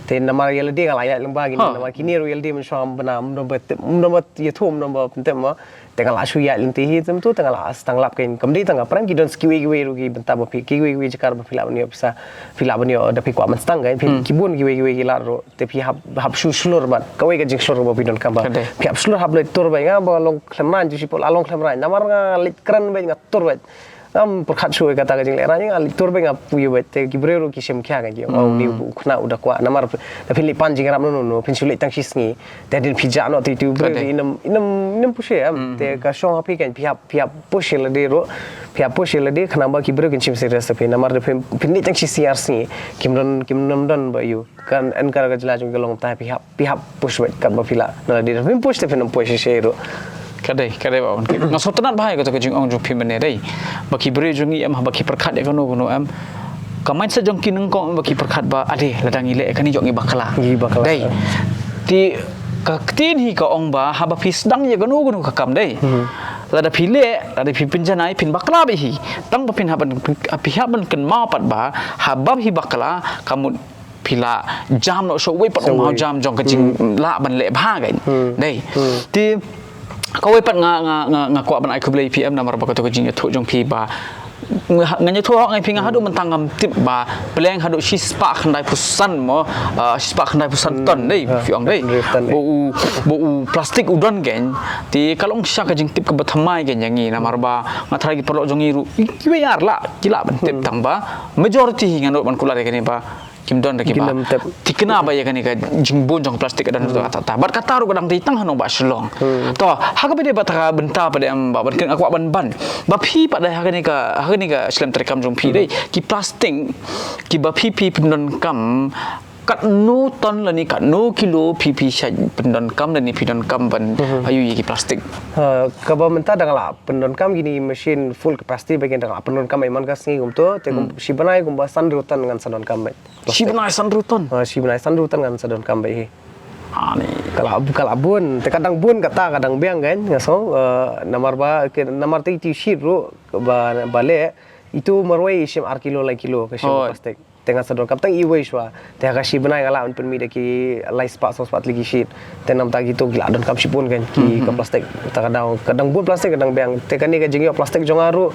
Te namar ïa lade nga la ïaid lyngba kine, namar kine ruh ïa lade mynshuwa ym bna, ym don ba tip, ym don ba ïathuh, ym don ba pyntip mo. Te nga la shu ïaid lynti hi, te mynta te nga la sdang lap kein, kam dei tang nga pyrshang, ki don sa kiwei kiwei ruh ki bynta ba phi, kiwei kiwei jaka ba phi lah ban ïoh pisa, phi lah ban ïoh da phi kwah ban sdang kein, phi, ki bun kiwei kiwei ki lad ruh, te phi hap, hap shu shlur bad kawei ka jingshlur ba phi donkam ba phi hap shlur, hap leit tur beit, nga ba long khlem rain, ju shipor la long khlem rain, namar nga leit kren beit, nga tur beit. Ngam pyrkhat shuh ïa kata ka jingleh rain, nga leit tur beit, nga poi beit, te ki briew ruh ki shim khia kein, ki ong, "Oh, ni u khynnah u da kwah, namar da phin leit pan jingïarap no no no, phin shu leit tang shi sngi." Te hadien phi jah noh te, te u briew ruh inem, inem, inem push ïa em. Te ka shong ha phi kein, phi hap, phi hap push ïa lade ruh, phi hap push ïa lade, khnang ba ki briew kin shim serious ïa phi, namar da phin, phin leit tang shi sngi ar sngi, kim don, kim don ba ïoh. Kan encourage ka jylla jong ngi ka long, te phi hap, phi hap push beit katba phi lah. Na lade da phin push te phin ym push shisha ruh. Ka dei, ka dei ba wan. Nga sngewtynnat bha ïa kata ka jingong jong phi mynne dei. Ba ki briew jong ngi em, haba ki pyrkhat ïa kano kano em, ka mindset jong ki nyngkong em ba ki pyrkhat ba, ade, lada ngi leh ïa kane ïoh ngi bakla. Ngi bakla. Dei. Te ka ktien hi ka ong ba haba phi sdang ïa kano kano ka kam dei, lada phi leh, lada phi pynjanai, phin bakla beit hi. Tang ba phin hap ban, phi hap ban kynmaw pat ba haba phi bakla, ka mut phi la jam noh sha uwei pat u mawjam jong ka jinglah ban leh bha kein. Dei. Te kawei pat nga, nga, nga, nga kwah ban ai khublei ïa phi em, namar ba kato ka jingïathuh jong phi ba nga, nga ïathuh hok ngai phi, nga haduh mynta ngam tip ba pleng haduh shispah khyndai phew san mo, ah, shispah khyndai phew san ton dei, phi ong dei. Ba u, ba u plastik u don kein. Te ka long shisha ka jingtip kaba thymmai kein ïa ngi, namar ba nga tharai ki paralok jong ngi ruh, kiwei ar lah ki lah ban tip, tang ba majority hi nga nud ban kular ïa kane ba kim don da kiba thikna ba ïa kane ka jingbun jong plastik ka don ruh kata, kata. Bad kata ruh ka dang dei tang ha nongbah Shillong. To, ha kaba dei ba ta ka bynta pat em, ba ban kren, nga kwah ban ban ba phi pat dei ha kane ka, ha kane ka shlem treikam jong phi dei, ki plastik kiba phi, phi pyndonkam, katno ton lane katno kilo phi, phi shait pyndonkam lane phi donkam ban ïoh ïa ki plastik? Ha, kaba mynta dang la pyndonkam kine ki machine full capacity ba kin dang la pyndonkam ïa man ka sngi kumto, te kum shi bnai kumba san hynriew ton ngan sa donkam beit. Shi bnai san hynriew ton? Ha, shi bnai san hynriew ton ngan sa donkam beit hi. Ani. Ka la, ka la bun, te ka dang bun kata, ka dang biang kein, nga sngew, eh, namar ba, ki, namar te itu sheet ruh, ba, ba leh, itu marwei i shim ar kilo, lai kilo, ka shim plastik. Te ngan sa donkam tang iwei shuwa. Te ha ka shi bnai nga lah ban pynmih da ki lai spah, saw spah tylli ki sheet. Te namar kito ki la donkam shibun kein, ki ka plastik. Te ka dang, ka dang bun plastik, ka dang biang. Te kane ka jingïoh plastik jong nga ruh.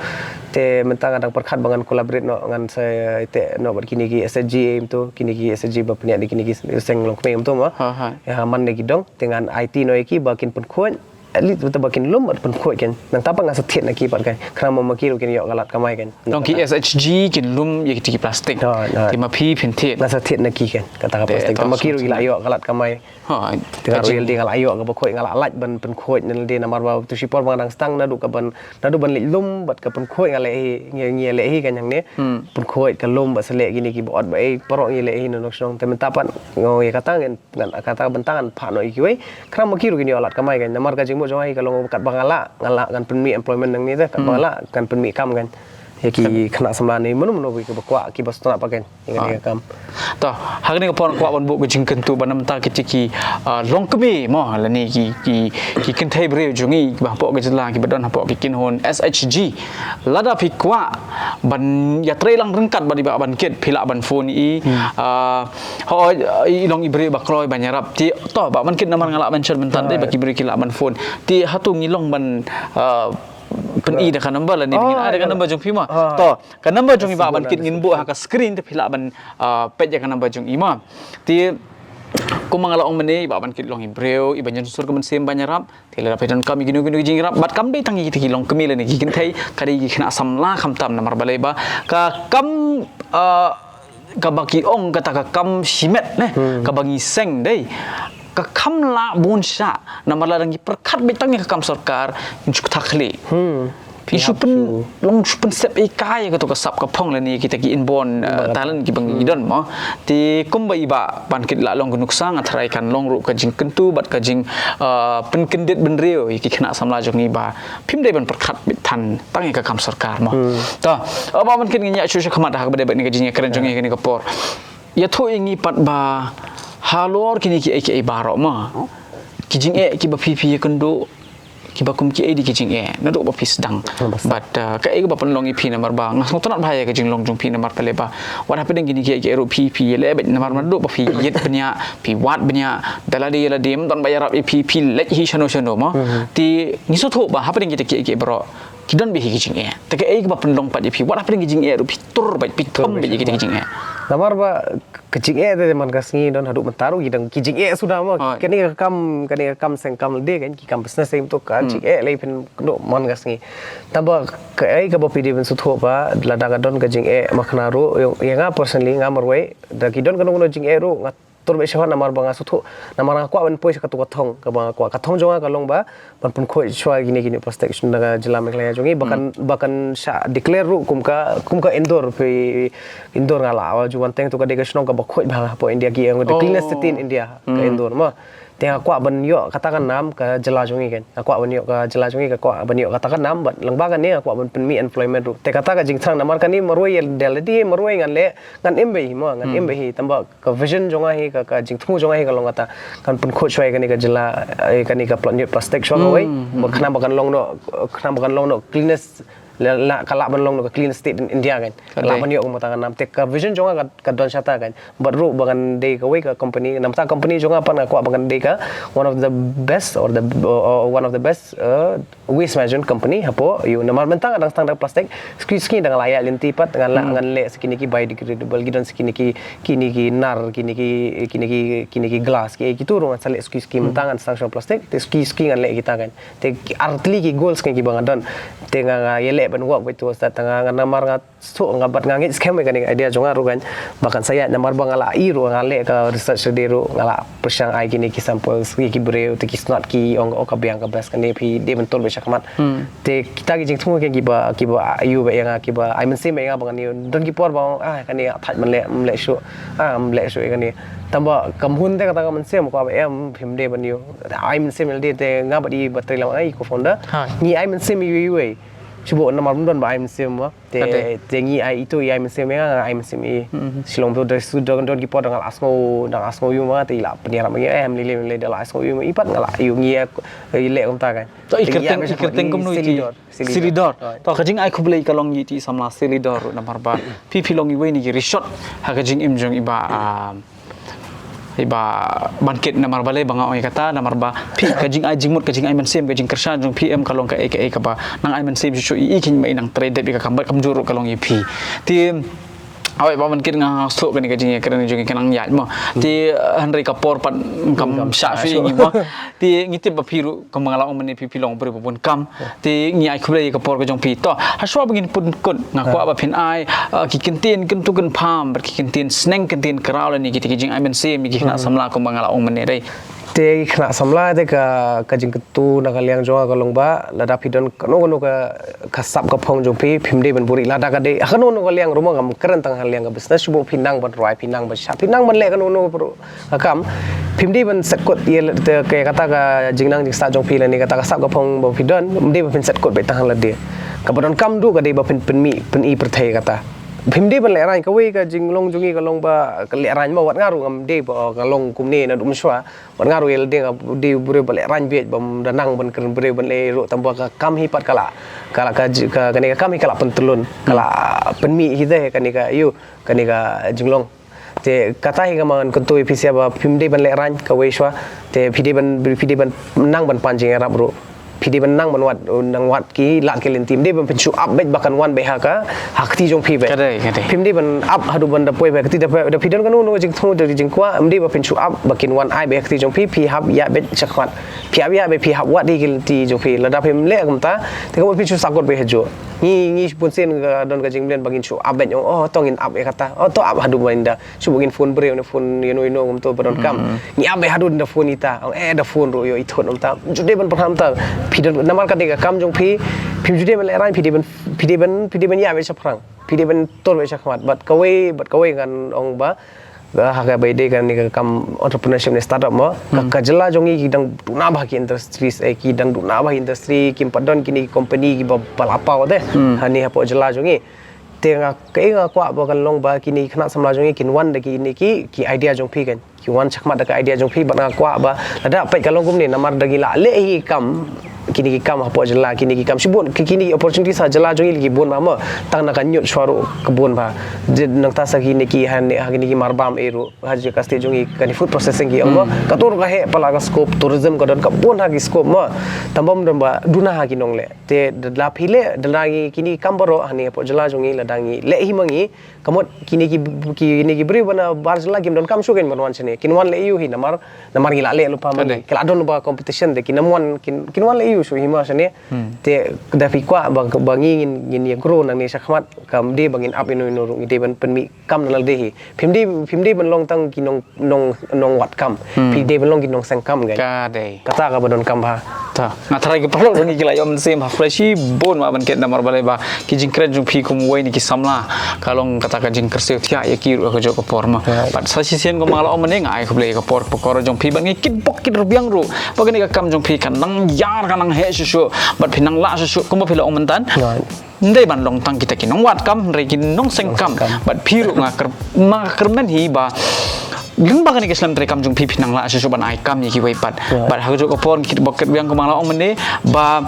Te mynta nga dang pyrkhat ba ngan collaborate noh, ngan sa ïateh noh bad kine ki S H G em to, kine ki S H G ba pynïaid da kine ki seng longkmie em to mo. Ha, ha. Ïa man da ki dong, te ngan aiti noh ïa ki ba kin pynkhuid. At least bad ba kin lum bad pynkhuid kein. Nangta pat ngan sa thied na ki pat kein. Khnang ba ma ki ruh kin ïoh ka lad kamai kein. Dong ki S H G kin lum ïa kito ki plastik. Hooid, hooid. Te ma phi phin thied. Ngan sa thied na ki kein. Kata ka plastik. Te ma ki ruh ki la ïoh ka lad kamai. Hooid. Te nga ruh ïa lade nga la ïoh kaba khuid, nga la lait ban pynkhuid na lade, namar ba to shipor ba nga dang sdang naduh ka ban, naduh ban leit lum bad ka pynkhuid nga leh hi, ngi, ngi leh hi kein hangne. Pynkhuid, ka lum, ba sa leh kine kiba ot ba ei, baroh ngi leh hi na nong shnong. Te mynta pat nga ong ïa kata ngan, ngan, kata ka bynta ngan phah noh ïa kiwei. Khnang ma ki ruh kin ïoh lad kamai kein. Namar ka jingmut jong nga hi ka long katba nga lah, nga lah ngan pynmih employment nangne te, katba nga lah ngan pynmih kam kein. Ïa ki khynnah samla ne mano mano kiba kwah, kiba sngewtynnat pat kein ïa kane ka kam. To, ha kane ka por nga kwah ban buh ka jingkyntu ba na bynta kita ki, ah, longkmie mo, lane ki, ki, ki kynthei briew jong ngi ba hapoh ka jylla kiba don hapoh ki kynhun S H G. Lada phi kwah ban ïatreilang ryngkat bad i Bah Bankit, phi lah ban phone ïa i, ah, hooid, i long i briew ba kloi ban ïarap. Te to, Bah Bankit, namar nga lah ban shon mynta dei ba ki briew ki lah ban phone. Te hato ngi long ban, ah, pyni da ka number lane, ngin ai da ka number jong phi mo. To, ka number jong i Bah Bankit ngin buh ha ka screen, te phi lah ban, ah, peit ïa ka number jong i mo. Te kumba nga la ong mynne, i Bah Bankit long i briew iba ïeng shuh ka mynsiem ban ïarap. Te lada phi donkam ïa kino kino ki jingïarap, bad kam dei tang ïa kita ki longkmie lane ki kynthei, ka dei ki khynnah samla khamtam, namar balei ba ka kam, ah, kaba ki ong kata ka kam shimet ne, kaba ngi seng dei, ka kham lah bun shah, namar lada ngi pyrkhat beit tang ïa ka kam sorkar, ngi shu kthah khlieh. Ngi shu pyn, long shu pynsep ïa ka, ïa kato ka sap ka phong lane kita ki inborn, eh, talent kiba ngi don mo. Te kumba i Bah Bankit la long ka nuksa, nga tharai kan long ruh ka jingkyntu bad ka jing, eh, pynkyndit bynriew ïa ki khynnah samla jong ngi ba phim dei ban pyrkhat beit than tang ïa ka kam sorkar mo. To, eh, Bah Bankit, ngin ïa shu sha khmat ha kaba dei bad kane ka jingïakren jong ngi ha kane ka por. Ïathuh ïa ngi pat ba halor kine kiei kiei baroh mo, ki jingeh kiba phi phi ïakynduh, kiba kum kiei de ki jingeh naduh ba phi sdang. Bad uh, kaei kaba pynlong ïa phi namar ba nga sngewtynnat bha ïa ka jinglong jong phi namar pale ba wat hapdeng kine kiei kiei ruh phi phi ïaleh beit namar naduh ba phi ïit bniah, phi wad bniah, da lade ïa lade, ym don ba ïarap ïa phi, phi leit hi shano shano mo. Te ngi sngewthuh ba hapdeng kita kiei kiei baroh ki don beit hi ki jingeh. Te kaei kaba pynlong pat ïa phi wat hapdeng ki jingeh ruh phi tur beit, phi thom beit ïa kita ki jingeh? Namar ba ka jingeh te man ka sngi don haduh mynta ruh ki dang ki jingeh suda mo. Kane ka kam, kane ka kam seng kam lade kan, ki kam business seng to ka jingeh lei phin kynduh man ka sngi. Tangba kaei kaba phi dei ban sngewthuh ba lada ka don ka jingeh ma khana ruh, ïa nga personally nga marwei da ki don kano kano jingeh ruh nga tur beit shuwa namar ba nga sngewthuh, namar nga kwah ban poi sha katu ka thong kaba nga kwah. Ka thong jong nga ka long ba ban pynkhuid shuwa kine kine plastik sha ka jylla Meghalaya jong ngi ba kan, ba kan shah declare ruh kum ka, kum ka Indore. Phi Indore nga la ju wan teng, tu ka dei ka shnong kaba khuid bha hapoh India, ki ong the cleanest city in India ka Indore mo. Te nga kwah ban ïoh kata ka nam ka jylla jong ngi kan, nga kwah ban ïoh ka jylla jong ngi, ka kwah ban ïoh kata ka nam, bad lyngba kane nga kwah ban pynmih employment ruh. Te kata ka jingthrang namar kane marwei ïa da lade marwei ngan leh, ngan im beit hi mo, ngan im beit hi. Tangba ka vision jong nga hi, ka, ka jingthmu jong nga hi ka long kata, kan pynkhuid shuwa ïa kane ka jylla, eh, kane ka plot ñiut plastik shuwa kawei. Ba khnang ba kan long noh, khnang ba kan long noh cleanest, la, la, ka lah ban long noh ka clean state in India kan. Ka lah ban ïoh kumta ka nam. Te ka vision jong nga ka, ka don shata kan. Bad ruh ba ngan dei kawei ka company, namar ta company jong nga pat nga kwah ba ngan dei ka one of the best or the, or one of the best, uh, waste management company hapoh ïew. Namar mynta nga dang sdang da plastik, suki suki dang la ïaid lynti pat, ngan la, ngan leh sa kine ki biodegradable, ki don sa kine ki, kine ki nar, kine ki, kine ki, kine ki glass, ki, kitu ruh ngan sa leh suki suki. Mynta ngan sdang shuwa plastik, te suki suki ngan leh kita kan. Te ki ar tylli ki goals ki ba nga don. Te nga, nga ïaleh ban work beit towards that, te nga, nga namar nga sngewthuh nga bad nga ngeit skhem ïa kane ka idea jong nga ruh kan, ba kan sa ïaid namar ba nga la ïoh ruh, nga leh ka research study ruh, nga la pyrshang ai kine ki samples ïa ki briew, te ki sngew ki ong, oh, ka biang ka best kane, phi dei ban tur beit shakhmat. Te kita ki jingthmu ki, kiba, kiba ïoh beit ïa nga, kiba ai mynsiem beit ïa nga ba ngan ïoh. Don ki por ba ong, ah, kane thait ban leh, ym leh shuh, ah, ym leh shuh ïa kane. Tangba kam hun te kata ka mynsiem ka ba em, phim dei ban ïoh. Ai mynsiem ïa lade, te nga bad i ba trei lang, i co-founder, ngi ai mynsiem ïa iwei iwei. Shu ba namar ym don ba ai mynsiem ba. Te, te ngi ai itu, i ai mynsiem ïa nga, nga ai mynsiem ïa i. Shilong tu da su don, don ki por da nga la sngew, da nga la sngew ïa ma, te i la pynïarap ma ngi, eh, ym lei lei lei, da la sngew ïa ma, i pat nga la ïa ngi ïa, i leh kumta kan. To i kyrteng, i kyrteng kumno iti? Silidor. Silidor. To ka jingai khublei ka long ïa iti samla Silidor namar ba phi, phi long iwei na ki rishot ha ka jingim jong i ba, ah, Iba Bangkit namar balei ba nga ong ïa kata, namar ba phi ka jingai jingmut, ka jingai mynsiem, ka jingkyrshan jong phi em ka long kaei kaei kaba nang ai mynsiem shuh shuh ïa i, kin ba i nang trei dep ïa ka kam, bad kumjuh ruh ka long ïa phi. Te hawei Bah Bangkit, nga sngewthuh kane ka jingïakren jong ngi ka nang ïaid mo. Te hynrei ka por pat kam shah shuh ïa ngi mo. Te ngi tip ba phi ruh kumba nga la ong mynne phi, phi long briew ba bun kam. Te ngi ai khublei ïa ka por ka jong phi. To, hashwa ba ngin pynkut, nga kwah ba phin ai, uh, ki kyntien kyntu kynpham bad ki kyntien sneng kyntien kraw lane kita ki jingai mynsiem ïa ki khynnah samla kumba nga la ong mynne, dei. Te ki khynnah samla te ka, ka jingkyntu na ka liang jong nga ka long ba lada phi don kano kano ka, ka sap ka phong jong phi, phim dei ban buhrieh, lada ka dei ha kano kano ka liang ruh mo, ngam kren tang ha liang ka business, shu ba phi nang ban rwai, phi nang ban shad, phi nang ban leh kano kano ka kam, phim dei ban set kut ïa te, ka, kata ka jingnang jingstad jong phi lane kata ka sap ka phong ba phi don, ym dei ba phin set kut beit tang ha lade. Kaba donkam duh ka dei ba phin pynmih, pyni pyrthei kata. Phim dei ban lehraiñ, kawei ka jinglong jong ngi ka long ba ka lehraiñ ba wat nga ruh ngam dei ba ka long kumne naduh mynshuwa. Wat nga ruh ïa lade nga dei briew ba lehraiñ beit, bym da nang ban kren briew ban leh ruh, tangba ka kam hi pat ka la, ka la ka ji-, ka, kane ka kam hi ka la pyntyllun, ka la pynmih hi te kane ka, ïa kane ka jinglong. Te kata hi ka ma ngan kyntu ïa phi sha ba phim dei ban lehraiñ kawei shuwa. Te phi dei ban, phi dei ban nang ban pan jingïarap ruh. Phi dei ban nang ban wad, nang wad ki lad ki lynti. Ym dei ban phin shu ap beit ba kan wan beit ha ka, ha kti jong phi beit. Ka dei, ka dei. Phim dei ban ap haduh ban da poi beit ha kti, da phi, da phi don kano kano jingthmu, da jingkwah, ym dei ba phin shu ap ba kin wan ai beit ha kti jong phi, phi hap ïa beit shakhmat. Phi hap ïa beit, phi hap wad ïa ki lynti jong phi. Lada phim leh kumta, te ka mut phin shu sah kut beit hajuh. Ngi, ngi bunsien ka don ka jingmlien ba ngin shu ap beit, ong, oh, to ngin ap ïa kata. Oh, to ap haduh ba ynda. Shu ba ngin phone briew ne phone ïano ïano kumto ba donkam. Ngi ap beit haduh da phone ita. Ong, eh, da phone ruh ïoh i thut kumta. Ju dei ban pynham ta. Phi don namar ka dei ka kam jong phi. Phim ju dei ban lehraiñ, phi dei ban, phi dei ban, phi dei ban ïa beit shaphrang. Phi dei ban tur beit shakhmat. Bad kawei, bad kawei ngan ong ba, ha kaba ïadei kane ka kam entrepreneurship ne startup mo. Ka, ka jylla jong ngi ki dang duna bha ki industries, eh, ki dang duna bha industry, kim pat don kine ki company kiba, ba la paw te. Hani hapoh jylla jong ngi. Te nga, kaei nga kwah ba kan long ba kine ki khynnah samla jong ngi kin wan da kine ki, ki idea jong phi kan. Ki wan shakhmat da ka idea jong phi, bad nga kwah ba lada peit ka long kumne namar da ngi la leh hi kam, kine ki kam hapoh jylla, kine ki kam shibun, ki kine ki opportunities ha jylla jong ngi ki bun bha mo, tang na ka ñiut shuwa ruh ka bun bha. Je nangta sa kine ki ha ne, ha kine ki marbam e ruh, ha jaka state jong ngi kane food processing ki ong mo. Kato ruh ka heh palat ka scope, tourism ka don ka bun ha ki scope mo. Tang bym don ba duna ha ki nongleh. Te da la phi leh, da la ngi kine ki kam baroh ha ne hapoh jylla jong ngi lada ngi leh hi ma ngi, ka mut kine ki, kine ki briew ba na bar jylla kim don kam shuh kein ban wan shane. Kin wan leh aiu hi namar, namar ngi la leh lypa ma ngi. Ki la don lypa competition te kin ym wan, kin, kin wan leh aiu shuh hi ma shane. Te da phi kwah ba, ba ngi ngin, ngin ïa grow nangne shakhmat, kam dei ba ngin ap ino ino ruh, ngi dei ban pynmih kam na lade hi. Phim dei, phim dei ban long tang ki nong, nong, nongwad kam. Phi dei ban long ki nongseng kam kein. Ka dei. Kata kaba donkam bha. Ta, nga tharai ki paralok jong ngi ki la ïoh mynsiem ha phi shibun ma ban kit namar balei ba ki jingkren jong phi kum uwei na ki samla ka long kata ka jingkyrsiew thiah ïa ki ruh ha kajuh ka por ma. Bad sa shisien kumba nga la ong mynne, nga ai khublei ïa ka por ka por jong phi bad ngi kitbok kitrwiang ruh ba kane ka kam jong phi kan nang ïar, kan nang heh shuh shuh bad phin nang lah shuh shuh kumba phi la ong mynta. Ym dei ban long tang kita ki nongwad kam, hynrei ki nongseng kam. Bad phi ruh nga kyrmen hi ba lyngba kane ka shlem treikam jong phi phin nang lah shuh shuh ban ai kam ïa kiwei pat. Bad ha kajuh ka por ngi kitbok kitrwiang kumba nga la ong mynne ba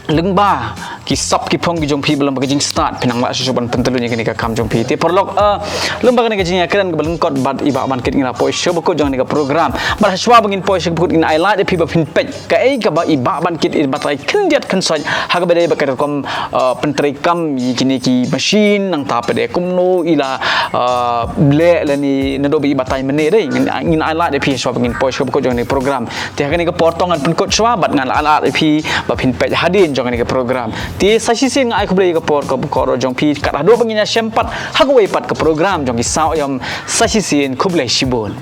lyngba ki sap ki phong ki jong phi ba lyngba ka jingstad phin nang lah shuh shuh ban pyntylun ïa kane ka kam jong phi. Te paralok, eh, lyngba kane ka jingïakren kaba lyngkot bad i Bah Bankit ngi la poi sha bakut jong kane ka program. Bad ha shuwa ba ngin poi sha bakut ngin ai lad ïa phi ba phin peit kaei kaba i Bah Bankit i batai khyndiat khynsoit ha kaba dei ba ka rukom, uh, pyntreikam ïa kine ki machine, nangta pat de kumno i la, uh, leh lane naduh ba i batai mynne dei. Ngin, ngin ai lad ïa phi ha shuwa ba ngin poi sha bakut jong kane ka program. Te ha kane ka por to ngan pynkut shuwa bad ngan ai lad ïa phi ba phin peit hadien jong kane ka program. Te sa shisien nga ai khublei ïa ka por ka bakor jong phi kat haduh ba ngin ïashem pat ha kawei pat ka program jong ki saw aïom. Sa shisien khublei shibun.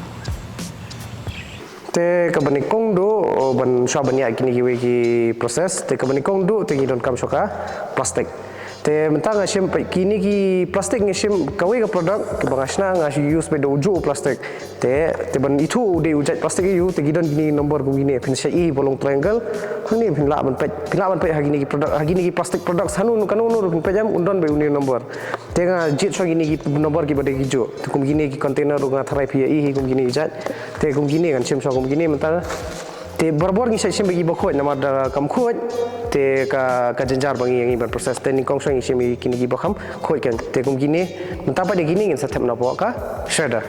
Te kaba nyngkong duh, oh, ban shuwa ban ïa kine kiwei ki process. Te kaba nyngkong duh te ngi donkam shuwa ka plastic. Te mynta nga shim peit kine ki plastic, nga shim kawei ka product kaba nga shna nga use peit da ujuh u plastic. Te, te ban ithuh u dei u jait plastic aiu, te ki don kine number kum kine, phin sa i ba long triangle. Hangne phin lah ban peit, phin lah ban peit ha kine ki product, ha kine ki plastic products hano kano kano phin peit em, un don beit une number. Te nga jied shuwa kine ki number kiba dei kijuh. Te kum kine ki container ruh nga tharai phi ïa i hi kum kine ki jait. Te kum kine ngan shim shuwa kum kine mynta. Te barabor ngi sa shim beit kiba khuid namar da kam khuid. Te ka, ka jynjar ba ngi ïa ngi ban process. Te nyngkong shuwa ngi shim ïa kine kiba kham khuid kein. Te kum kine mynta pat ïa kine ngin sa thep napoh ka shredder.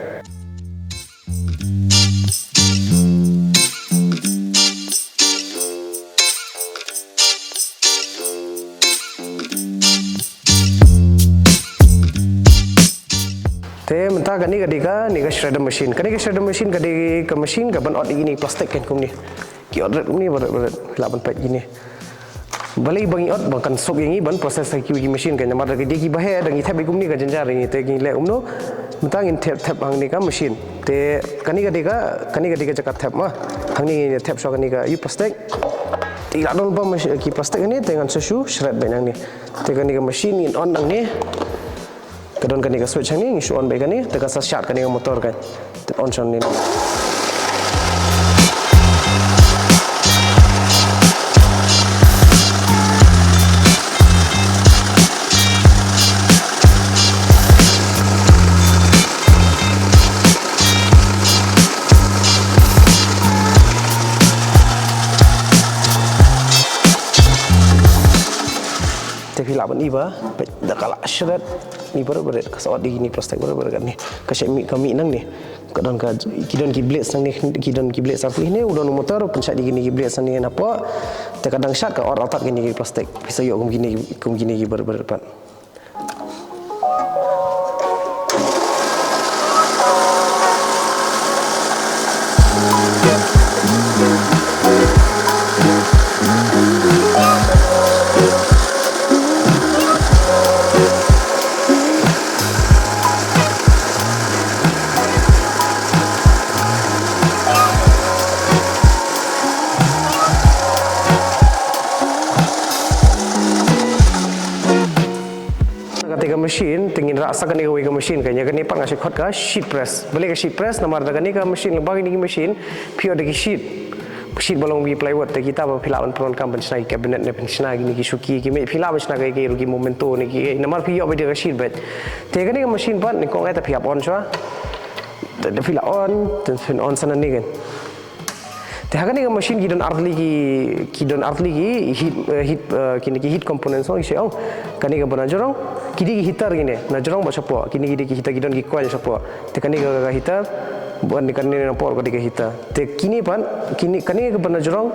Te mynta kane ka dei kane ka shredder machine. Kane ka shredder machine ka dei ka machine kaban ot ïa kine plastic kein kumne. Ki ot rit kumne ba rit ba rit. Lah ban peit kine. Balei ba ngi ot ba kan suk ïa ngi ban process ha kiwei ki machine kein namar da ki dei kiba heh da ngi thep ïa kumne ka jynjar ïa ngi te ngi leh kumno. Mynta ngin thep thep hangne ka machine. Te kane ka dei ka, kane ka dei ka jaka thep ma. Hangne ngin thep shuwa kane ka ïa plastic. Te la don ba mach-, ki plastic hangne te ngan sa shu shred beit hangne. Te kane ka machine ngin on hangne. Ka don kane ka switch hangne, ngi shu on beit kane, te ka sa shad kane ka motor ka. Te on sha hangne. Te phi lah ban i ba, peit da ka la shred, ni baroh baroh, ka sa ot ïa kine plastic baroh baroh kane. Ka shait mih, ka mih nangne. Ka don ka, ki don ki blades nangne, ki don ki blades arphew kine, u don u motor, pynshait ïa kine ki blades nangne napoh. Te ka dang shad ka ot artat kine ki plastic. Phi sa ïoh kum kine, kum kine ki baroh baroh pat. Kata ka machine, te ngin rah sa kane kawei ka machine ka, ïa kane pat nga sa khot ka sheet press. Balei ka sheet press, namar da kane ka machine, ba kine ki machine, phi ot da ki sheet. Sheet ba long bad plywood, te kita ba phi lah ban pyndonkam ban shna ki cabinet ne pynshna kine ki shuki, ki mei, phi lah ban shna ki, ki, ki memento ne ki, ki, namar phi ïoh beit da ka sheet beit. Te kane ka machine pat, nyngkong eh te phi hap on shuwa. Te, te phi lah on, te phin on sa nangne kan. Te ha kane ka machine ki don artylli ki, ki don artylli ki heat, eh, heat, eh, kine ki heat components, ki shu ong. Kane kaba na jrong, ki dei ki heater kine, na jrong bad shapoh. Kine ki dei ki heater, ki don ki coil shapoh. Te kane ka, ka heater, bad kane na por ka dei ka heater. Te kine pat, kine, kane kaba na jrong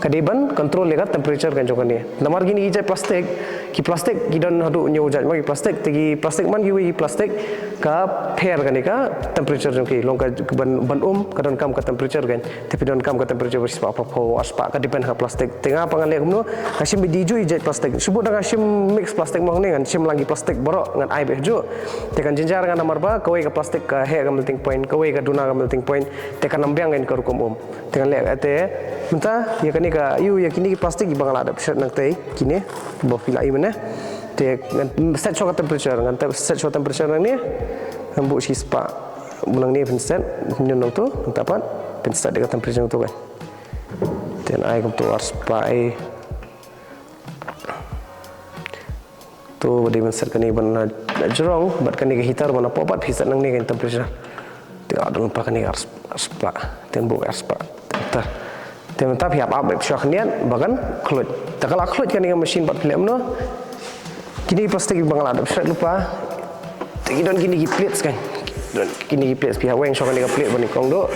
ka dei ban control ïa ka temperature kan jong kane. Namar kine ki jait plastik, ki plastik ki don haduh hynñiew jait ma ki plastik, te ki plastik man kiwei ki plastik ka pher kane ka temperature jong ki, long ka ban, ban um ka donkam ka temperature kan. Te phi donkam ka temperature ba shispah, phraphew, arspah, ka depend ha plastik. Te nga pat ngan leh kumno, nga shim beit da ki jait plastik. Shu bud da nga shim mix plastik mo hangne, ngan shim lang ki plastik baroh, ngan ai beit hajuh. Te kan jynjar nga namar ba kawei ka plastik ka heh ka melting point, kawei ka duna ka melting point. Te kan ym biang kan ka rukom um. Te ngan leh, eh, te mynta ïa kane ka, ïa kine ki plastik kiba nga la dep shred nangtei, kine ba phi la ïohi mynne. Te ngan set shuwa ka temperature, ngan set shuwa temperature nangne. Ngan buh shispah. Mynne phin set, ngan ong to, mynta pat phin set ïa ka temperature to kan. Te ngan ai kumto arspah, eh. To ba dei ban set kane ba na jrong bad kane ka heater ba na poh pat phi set nangne kan temperature. Te nga don pat kane ka ars-, arspah. Te ngan buh arspah. Te mynta, te mynta phi ap ap beit shuwa khyndiat ba kan khluit. Te ka la khluit kane ka machine pat phi leh kumno. Kine ki plastik ba nga la dep shred lypa. Te ki don kine ki plates kan. Don kine ki plates, phi hap weng shuwa kane ka plate ba nyngkong duh.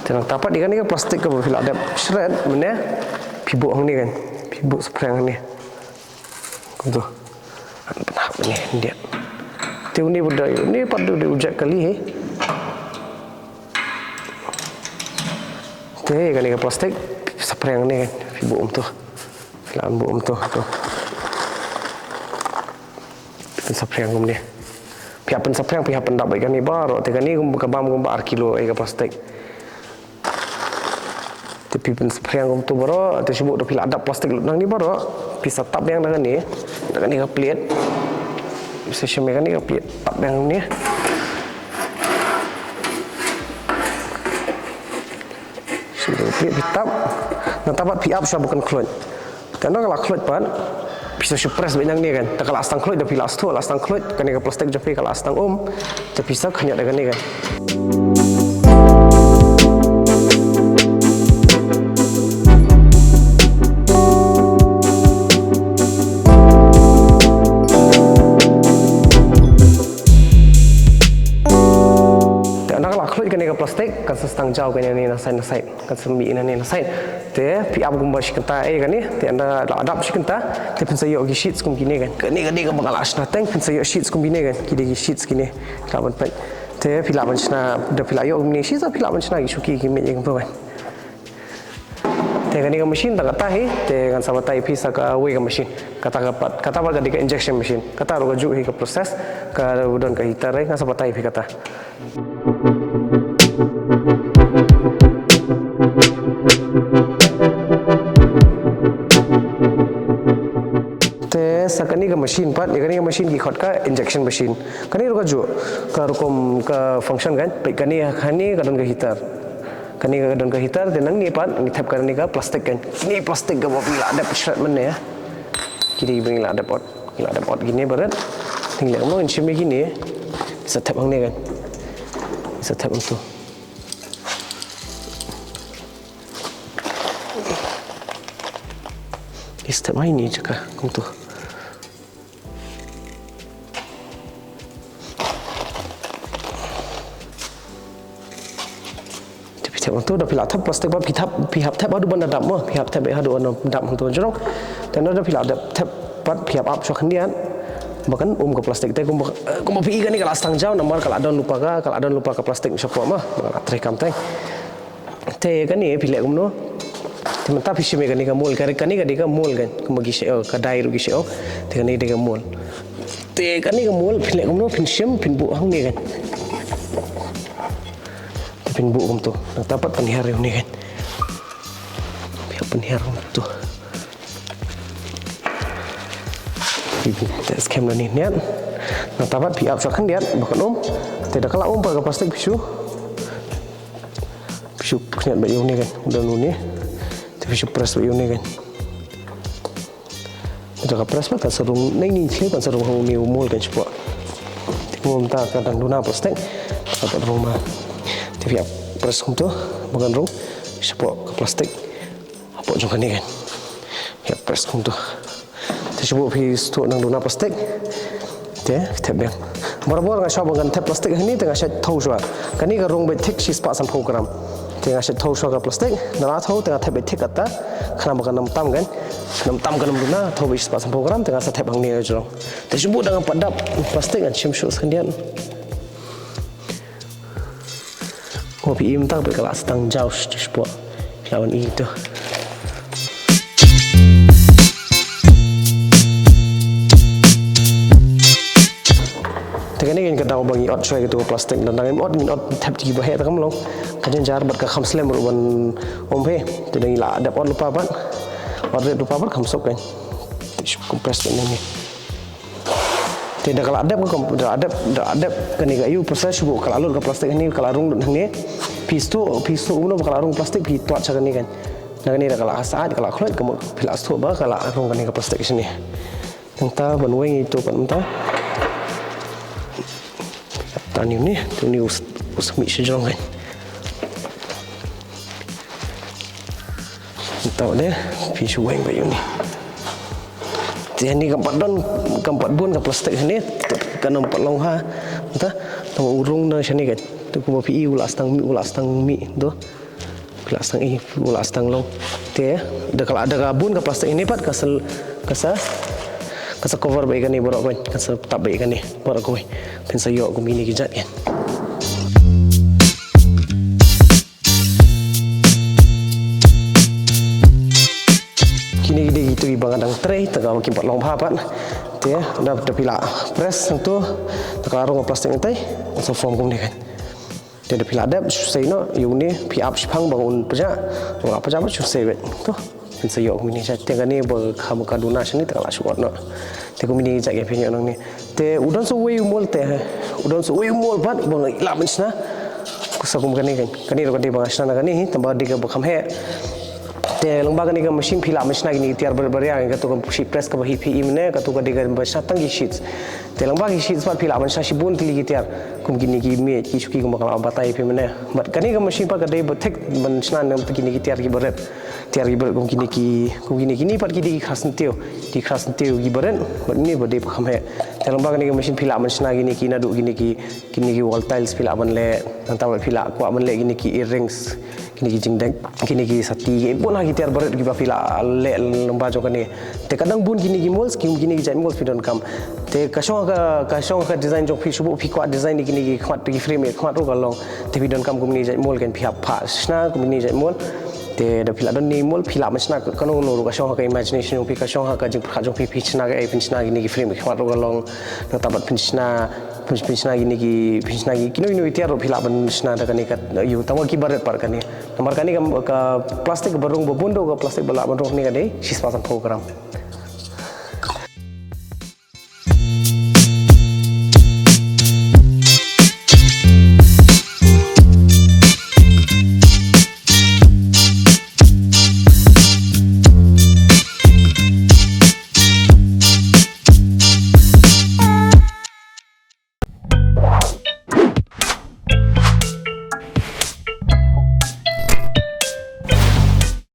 Te nangta pat ïa kane ka plastik kaba phi la dep shred mynne, phi buh hangne kan, phi buh saphriang hangne. Kumto. Pynhap hangne, hangne. Te une pat u dei, une pat u dei u jait kali hi. Te kane ka plastik, saphriang hangne kan, phi buh kumto. Phi lah ban buh kumto, to. Pynsaphriang kumne. Phi hap pynsaphriang, phi hap pyndap beit kane baroh. Te kane kum ka bam kumba ar kilo, eh, ka plastik. Te phi pynsaphriang kumto baroh, te shu bud da phi la dap plastik lut nangne baroh. Phi sa tap biang da kane, da kane ka plate. Phi sa shim ïa kane ka plate, tap biang kumne. Shim ïa ka plate phi tap. Nangta pat phi ap shuwa ba kan khluit. Te ynda ka la khluit pat, phi sa shu press beit nangne kan. Te ka la sdang khluit, da phi la shu, la sdang khluit, kane ka plastik jong phi ka la sdang um. Te phi sa khynñiat da kane kan. Te ynda ka la khluit kane ka plastik, kan sa sdang jaw kane na side na side. Kan sa mih ïa kane na side. Te phi ap kumba shi kynta, eh, kane. Te ynda la dap shi kynta, te phin sa ïoh ki sheets kum kine kan. Kane, kane kaba nga la shna teng, phin sa ïoh sheets kum kine kan. Ki dei ki sheets kine. Ki la ban peit. Te phi lah ban shna, da phi la ïoh kine sheets, phi lah ban shna ki shuki ki miej ïa kumto kan. Te kane ka machine tang kata hi, te ngan sa batai phi sa kawei ka machine. Kata ka pat, kata pat ka dei ka injection machine. Kata ruh kajuh hi ka process, ka don ka heater, eh, ngan sa batai phi kata. Te sa kane ka machine pat, ïa kane ka machine ki khot ka injection machine. Kane ruh kajuh, ka rukom ka function kan, peit kane, kane ka don ka heater. Kane ka don ka heater, te nangne pat ngi thep kane ka plastik kan. Kine plastik kaba phi la dep shred mynne ïa. Ki dei ba ngi la dep ot. Ngi la dep ot kine barit. Te ngi leh kumno, ngin shim ïa kine. Sa thep hangne kan. Sa thep hangto. Sa thep ha ine i jaka kumto. Te phi thep hangto, da phi la thep plastik pat phi thep, phi hap thep haduh ban da dap mo, phi hap thep haduh ban da dap hangto jrong. Te ynda da phi la dap thep pat phi hap ap shuwa khyndiat ba kan um ka plastik. Te kumba, kumba phi i kane ka la sdang jaw namar ka la don lypa ka, ka la don lypa ka plastik shapoh mo, ba ka la trei kam teng. Te kane phi leh kumno? Te mynta phi shim ïa kane ka mold, kane, kane ka dei ka mold kan. Kumba ki shu ong, ka dai ruh ki shu ong. Te kane ka dei ka mold. Te kane ka mold phi leh kumno? Phin shim, phin buh hangne kan. Te phin buh kumto. Nangta pat pynhiar ïa une kan. Phi hap pynhiar kumto. Te skhem na ne niat. Nangta pat phi ap shuwa khyndiat ba kan um. Te da ka la um pat ka plastik phi shu, phi shu khyndiat beit ïa une kan. Don une. Te phi shu press beit ïa une kan. Da ka press pat kan sa rung, nai ni khlem kan sa rung ha une u mold kan shapoh. Te Kumta ka dang duna plastik. Ka pat rung ma. Te phi ïa press kumto ba kan rung shapoh ka plastik. Hapoh jong kane kan. Ïa press kumto. Te shu phi shu dang duna plastik. Te thep biang. Barabor nga shu ba ngan thep plastik hangne te nga shu thew shuwa. Kane ka rung beit thik shispah sanphew gram. Te nga shu thew shuwa ka plastik. Nga la thew te nga thep beit thik kata. Khnang ba kan ym tam kan. Kan ym tam kan ym duna, thew beit shispah sanphew gram te nga sa thep hangne ka jrong. Te shu da nga pat dap plastik ngan shim shuh sa khyndiat. Ko phi im tang phi ka la stang jaw shuh shuh. La wan i to. Te kane kan ka daw ba ngi ot shuwa ïa ka plastik, dang dang im ot, ngin ot thep ki ba heh ta kam long. Ka jynjar bad ka kham slem ruh ban um phi. Te dang i la dep ot lypa bad. Ot rit lypa bad kham suk kan. Te shu compress bad nang ni. Te da ka la dep ka kom-, da la dep, da la dep kane ka ïu process shu ka la lut ka plastik hangne, ka la rung lut hangne. Phi shu, phi shu uno ba ka la rung plastik phi tuat sha kane kan. Na kane da ka la sah, ka la khluit ka mut phi la shu ba ka la rung kane ka plastik shane. Nangta ban weng ito pat mynta. Tang ïa une, te une u s-, u smiej sha jrong kan. Nangta de, phi shu weng ba ïa une. Te hangne kam pat don, kam pat bun ka plastik hangne, kan ym pat long ha. Nangta, tang u rung na shane kan. Te kumba phi i u la stang mih, u la stang mih, to. Phi la stang i, u la stang long. Te, da ka la, da ka bun ka plastik hangne pat ka sa, ka sa, ka sa cover beit kane baroh kawei, ka sa tap beit kane baroh kawei. Phin sa ïoh kum kine ki jait kan. Kine ki dei kito kiba nga dang trei, te ka kim pat long bha pat. Te, da, da phi la press hangto, da ka la rung ka plastik hangtai, sa form kumne kan. Te da phi la dep, shu sei noh, ïa une, phi ap shiphang ba un pjah, ba un pjah ba shu sei beit. To, phin sa ïoh kumne, te kane ba kham ka duna shane, te ka la shu ot noh. Te kumne, jait kan phin ïoh nangne. Te u don sa uwei u mold te, u don sa uwei u mold bad, ba nga lah ban shna. Sa kum kane kan, kane ruh ka dei ba nga shna na kane, tang ba dei kaba kham heh. Te lyngba kane ka machine phi lah ban shna kine ki tiar bar-, baria, kato ka sheet press kaba hi phi i mynne, kato ka dei kaba shna tang ki sheets. Te lyngba ki sheets pat phi lah ban shna shibun tylli ki tiar. Kum kine ki miej ki shuki kumba nga la batai phi mynne. Bad kane ka machine pat ka dei ba thik ban shna na kine ki tiar kiba rit. Tiar kiba rit kum kine ki, kum kine, kine pat ki dei ki khras syntiew. Ki khras syntiew kiba rit. Bad kine ba dei ba kham heh. Te lyngba kane ka machine phi lah ban shna kine ki naduh kine ki, kine ki wall tiles phi lah ban leh. Nangta pat phi lah kwah ban leh kine ki earrings. Kine ki jingdeng, kine ki sati, ki bun ha ki tiar barit kiba phi la leh lyngba jong kane. Te ka dang bun kine ki molds, ki, kine ki jait molds phi donkam. Te ka shong ha ka, ka shong ha ka design jong phi, shu phi kwah design kine ki khmat, ki frame khmat ruh ka long. Te phi donkam kum kine jait mold kan phi hap phah shna kum kine jait mold. Te da phi la don kine mold phi lah ban shna kano kano ruh, ka shong ha ka imagination jong phi, ka shong ha ka jingpyrkhat jong phi, phin shna kaei, phin shna kine ki frame khmat ruh ka long. Nangta pat phin shna Phin, phin shna kine ki, phin shna ki, kino kino ki tiar ruh phi lah ban shna da kane ka, ïa, tang ba kiba rit pat kane. Namar kane ka, ka plastik ba rung ba bun, ka plastik ba lah ban rung kane ka dei shispah sanphew gram.